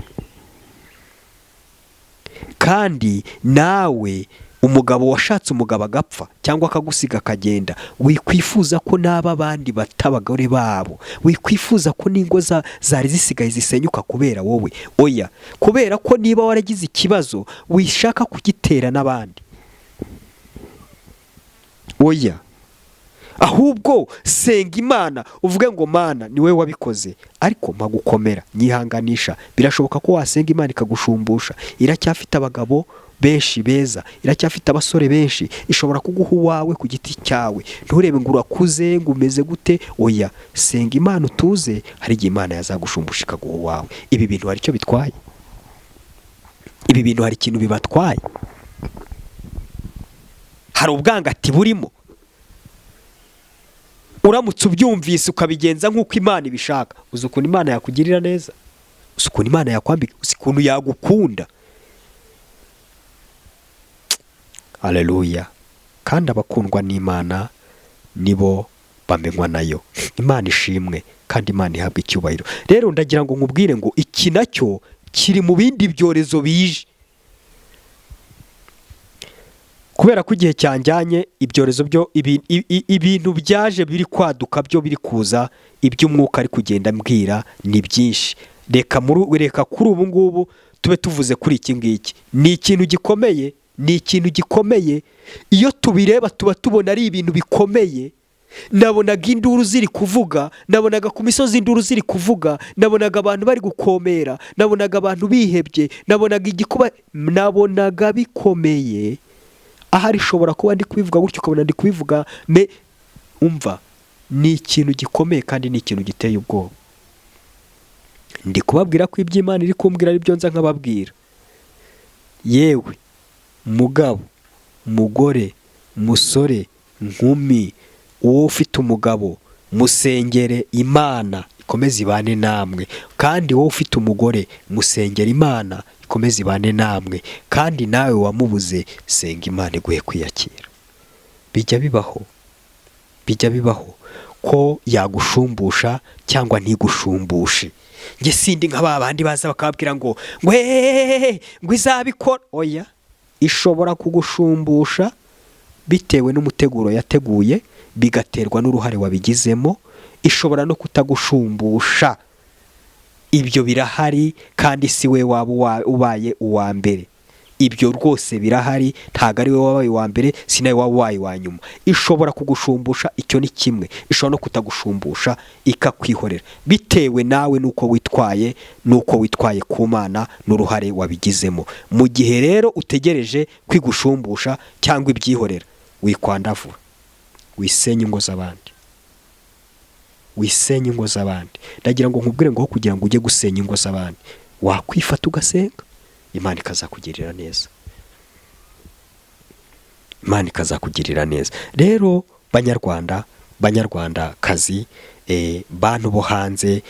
Kandi nawe umugabo washatse umugabo agapfa cyangwa akagusiga akagenda, wikwifuza ko n'aba abandi bata abagore babo, wikwifuza ko n'ingo zari zisigaye zisenyuka kubera wowe. Oya, kubera ko niba waragize ikibazo, wishaka kugitera n'abandi. Oya, ahubwo senga Imana, uvuge ngo: "Mana, ni wowe wabikoze, ariko mpa gukomera, nyihanganisha." Birashoboka ko wasenga Imana ikagushumbusha. Iracyafite abagabo benshi beza, iracyafite abasore benshi, ishobora kuguha uwawe ku giti cyawe. Nturebe ngo urakuze, ngo umeze gute. Oya, senga Imana utuze, hari igihe Imana yazagushumbusha ikaguha uwawe. Ibi bintu hari icyo bitwaye? Ibi bintu hari ikintu bibatwaye? Hari ubwangati burimo? Uramutse ubyumvise ukabigenza nk'uko Imana ibishaka, uzi ukuntu Imana yakugirira neza, uzi ukuntu Imana yakwambika, uzi ukuntu yagukunda. Aleluya! Kandi abakundwa n'Imana nibo bamenywa nayo. Imana ishimwe kandi Imana ihabwa icyubahiro. Rero ndagira ngo nkubwire ngo iki nacyo kiri mu bindi byorezo bije. Kubera ko igihe cyanjyanye, ibyorezo byo ibintu byaje biri kwaduka, byo biri kuza, iby'umwuka ari kugenda mbwira ni byinshi. Reka kuri ubu ngubu tube tuvuze kuri iki ngiki. Ni ikintu gikomeye, ni ikintu gikomeye. Iyo tubireba tuba tubona ari ibintu bikomeye. Nabonaga induru ziri kuvuga, nabonaga ku misozi induru ziri kuvuga, nabonaga abantu bari gukomera, nabonaga abantu bihebye, nabonaga igikuba, nabonaga bikomeye. Ahari ishobora kuba ndi kubivuga gutyo, ukabona ndi kubivuga me. Umva, ni ikintu gikomeye kandi ni ikintu giteye ubwoba. Ndi kubabwira ko iby'Imana iri kumbwira ari byo nza nkababwira. Yewe mugabo, mugore, musore, nkumi, uwo ufite umugabo, musengere Imana ikomeze ibane namwe. Kandi wowe ufite umugore, musengere Imana ikomeze ibane namwe. Kandi nawe wamubuze, senga Imana iguhe kwiyakira. Bijya bibaho, bijya bibaho. Ko yagushumbusha cyangwa ntigushumbushe. Njye sindi nka ba bandi baza bakababwira ngo hehehehe, ngo izabikora. Oya, ishobora kugushumbusha bitewe n'umuteguro yateguye, bigaterwa n'uruhare wabigizemo. Ishobora no kutagushumbusha, ibyo birahari, kandi si we waba ubaye uwa mbere. Ibyo rwose birahari, ntabwo ari we wabaye uwa mbere, si nawe waba ubaye uwa nyuma. Ishobora kugushumbusha, icyo ni kimwe. Ishobora no kutagushumbusha, ikakwihorera bitewe nawe n'uko witwaye, n'uko witwaye ku Mana, n'uruhare wabigizemo. Mu gihe rero utegereje kwigushumbusha cyangwa ibyihorera, wikwandavura, wisenye ingo z'abandi, wisenye ingo z'abandi. Ndagira ngo nkubwire ngo kugira ngo ujye gusenya ingo z'abandi, wakwifata ugasenga, Imana ikazakugirira neza, Imana ikazakugirira neza. Rero Banyarwanda, Banyarwandakazi, bantu bo hanze,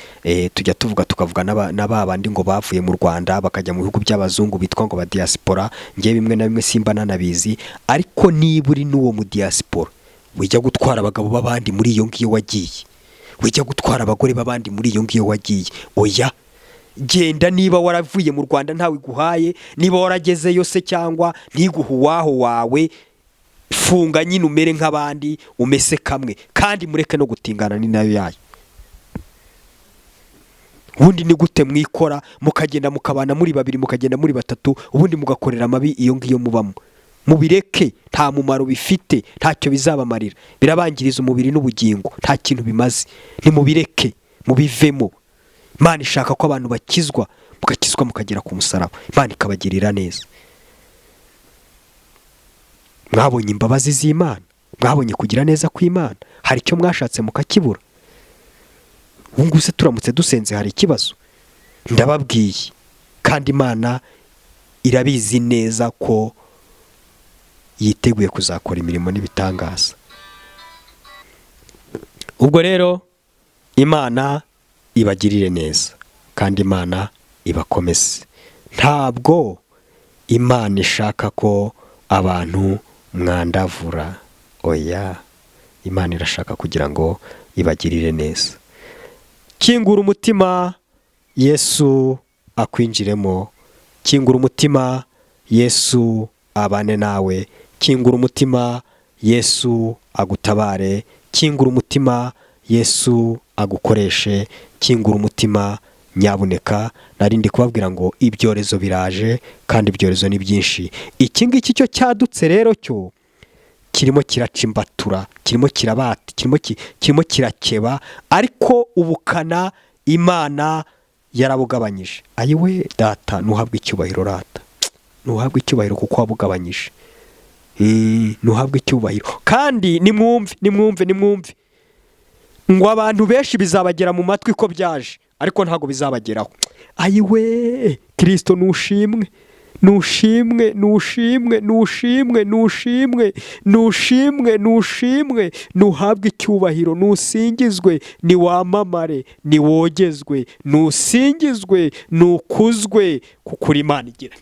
tujya tuvuga, tukavuga na ba bandi ngo bavuye mu Rwanda bakajya mu bihugu by'abazungu bitwa ngo ba diaspora. Ngewe bimwe na bimwe simba nanabizi, ariko niba uri n'uwo mu diaspora, wijya gutwara abagabo b'abandi muri iyo ngiyo wagiye, wijya gutwara abagore b'abandi muri iyo ngiyo wagiye. Oya, genda. Niba waravuye mu Rwanda ntawe iguhaye, niba waragezeyo se cyangwa ntiguhe uwaho wawe, funga nyine, umere nk'abandi, umese kamwe, kandi mureke no gutingana. Ni nayo yayo. Ubundi ni gute mwikora mukagenda mukabana muri babiri, mukagenda muri batatu, ubundi mugakorera amabi iyo ngiyo mubamo? Mubireke, nta mumaro bifite, ntacyo bizabamarira, birabangiriza umubiri n'ubugingo, nta kintu bimaze. Nimubireke, mubivemo. Imana ishaka ko abantu bakizwa, mugakizwa mukagera ku musaraba, Imana ikabagirira neza. Mwabonye imbabazi z'Imana, mwabonye kugira neza kw'Imana. Hari icyo mwashatse mukakibura? Ubu ngubu se turamutse dusenze hari ikibazo? Ndababwiye, kandi Imana irabizi neza ko yiteguye kuzakora imirimo n'ibitangaza. Ubwo rero Imana ibagirire neza, kandi Imana ibakomeze. Ntabwo Imana ishaka ko abantu mwandavura, oya. Imana irashaka kugira ngo ibagirire neza. Kingura umutima, Yesu akwinjiremo. Kingura umutima, Yesu abane nawe. Kingura umutima, Yesu agutabare. Kingura umutima, Yesu agukoreshe. Kingura umutima nyabuneka. Narindi kubabwira ngo ibyorezo biraje, kandi ibyorezo ni byinshi. Iki ngiki cyo cyadutse rero, cyo kirimo kiraca imbatura, kirimo kirabata, kirimo kirakeba, ariko ubukana Imana yarabugabanyije. Ayiwe Data, ntuhabwe icyubahiro. Rata, ntuhabwe icyubahiro kuko wabugabanyije. Ntuhabwe icyubahiro. Kandi nimwumve, nimwumve, nimwumve ngo abantu benshi bizabagera mu matwi ko byaje, ariko ntabwo bizabageraho. Ayiwe Kirisito, nushimwe, nushimwe, nushimwe, nushimwe, nushimwe, nushimwe, nushimwe, nuhabwe icyubahiro, nusingizwe, niwamamare, niwogezwe, nusingizwe, nukuzwe, kuko uri Imana igira,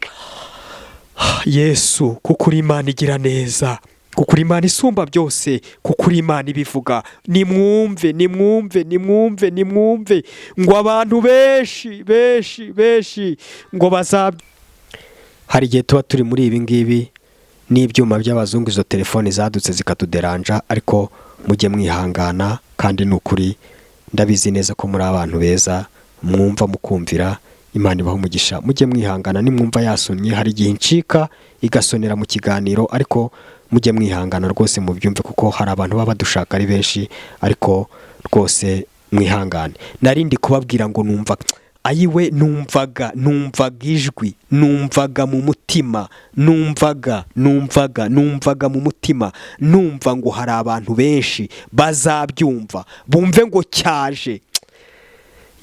Yesu, kuko uri Imana igira neza, kuko uri Imana isumba byose, kuko uri Imana ibivuga. Nimwumve, nimwumve, nimwumve, nimwumve ngo abantu benshi, benshi, benshi ngo bazab. Hari igihe tuba turi muri ibi ngibi n'ibyuma by'abazungu, izo telefoni zadutse zikatuderanja, ariko mujye mwihangana. Kandi ni ukuri, ndabizi neza ko muri abantu beza, mwumva mukumvira. Imana ibaha umugisha. Mujye mwihangana nimwumva yasonnye, hari igihe incika igasonera mu kiganiro, ariko mujye mwihangana rwose mubyumve, kuko hari abantu baba badushaka ari benshi, ariko rwose mwihangane. Narindi kubabwira ngo numva, ayiwe, numvaga ijwi, numvaga mu mutima, numvaga mu mutima, numva ngo hari abantu benshi bazabyumva, bumve ngo cyaje.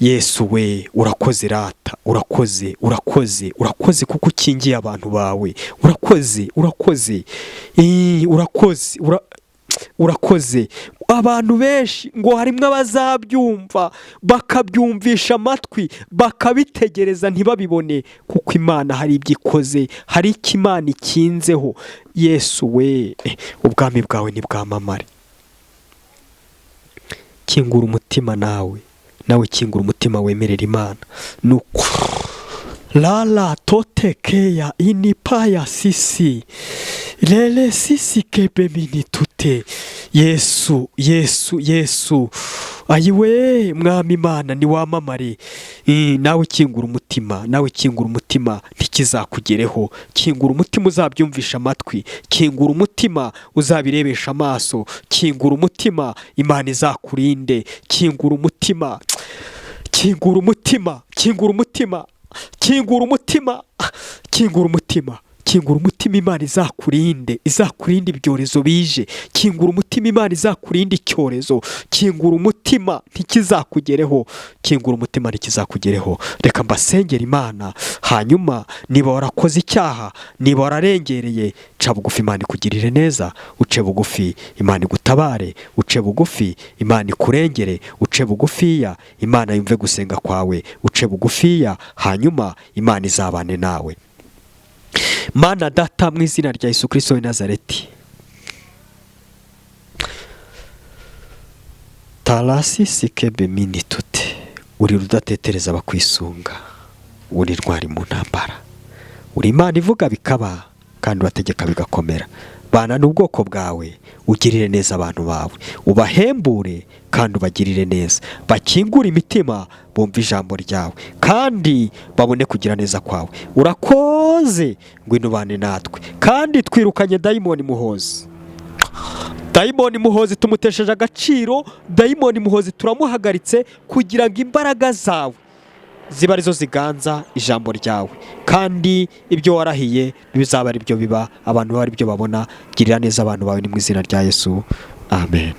Yesu we, urakoze rata, urakoze, urakoze, urakoze kuko ukingiye abantu bawe. Urakoze, urakoze, urakoze, urakoze. Abantu benshi ngo harimo abazabyumva, bakabyumvisha amatwi, bakabitegereza ntibabibone, kuko Imana hari ibyo ikoze, hari icyo Imana ikinzeho. Yesu we, ubwami bwawe ntibwamamare. Kingura umutima nawe, nawe kingura umutima wemerera Imana. Nuko lala totekeya inipaya sisi lele sisi kebemini tute. Yesu, Yesu, Yesu, ayiwe Mwami Imana niwamamare. Nawe kingura umutima, nawe kingura umutima, ntikizakugereho. Kingura umutima uzabyumvisha amatwi, kingura umutima uzabirebesha amaso, kingura umutima Imana izakurinde. Kingura umutima, kingura umutima, kingura umutima, kingura umutima, kingura umutima, kingura umutima, Imana izakurinde, izakurinde ibyorezo bije. Kingura umutima, Imana izakurinde icyorezo. Kingura umutima ntikizakugereho, kingura umutima ntikizakugereho. Reka mbasengere Imana, hanyuma niba warakoze icyaha, niba wararengereye, ca bugufi Imana ikugirire neza. Uce bugufi Imana igutabare, uce bugufi Imana ikurengere, uce bugufiya Imana yumve gusenga kwawe, uce bugufiya hanyuma Imana izabane nawe. Mana Data, mu izina rya Yesu Kristo w'i Nazareti, tarasi sikebe mini tute, uri rudatetereza abakwisunga, uri ntwari mu ntambara, uri Imana ivuga bikaba kandi urategeka bigakomera. Bana n'ubwoko bwawe, ugirire neza abantu bawe, ubahembure kandi ubagirire neza, bakingure imitima bumve ijambo ryawe kandi babone kugira neza kwawe. Urakoze, ngwino ubane natwe. Kandi twirukanye dayimoni muhozi, dayimoni muhozi tumutesheje agaciro, dayimoni muhozi turamuhagaritse kugira ngo imbaraga zawe ziba arizo ziganza ijambo ryawe, kandi ibyo warahiye bizaba ari byo biba, abantu babe ari byo babona. Girira neza abantu bawe, ni mu izina rya Yesu, amen.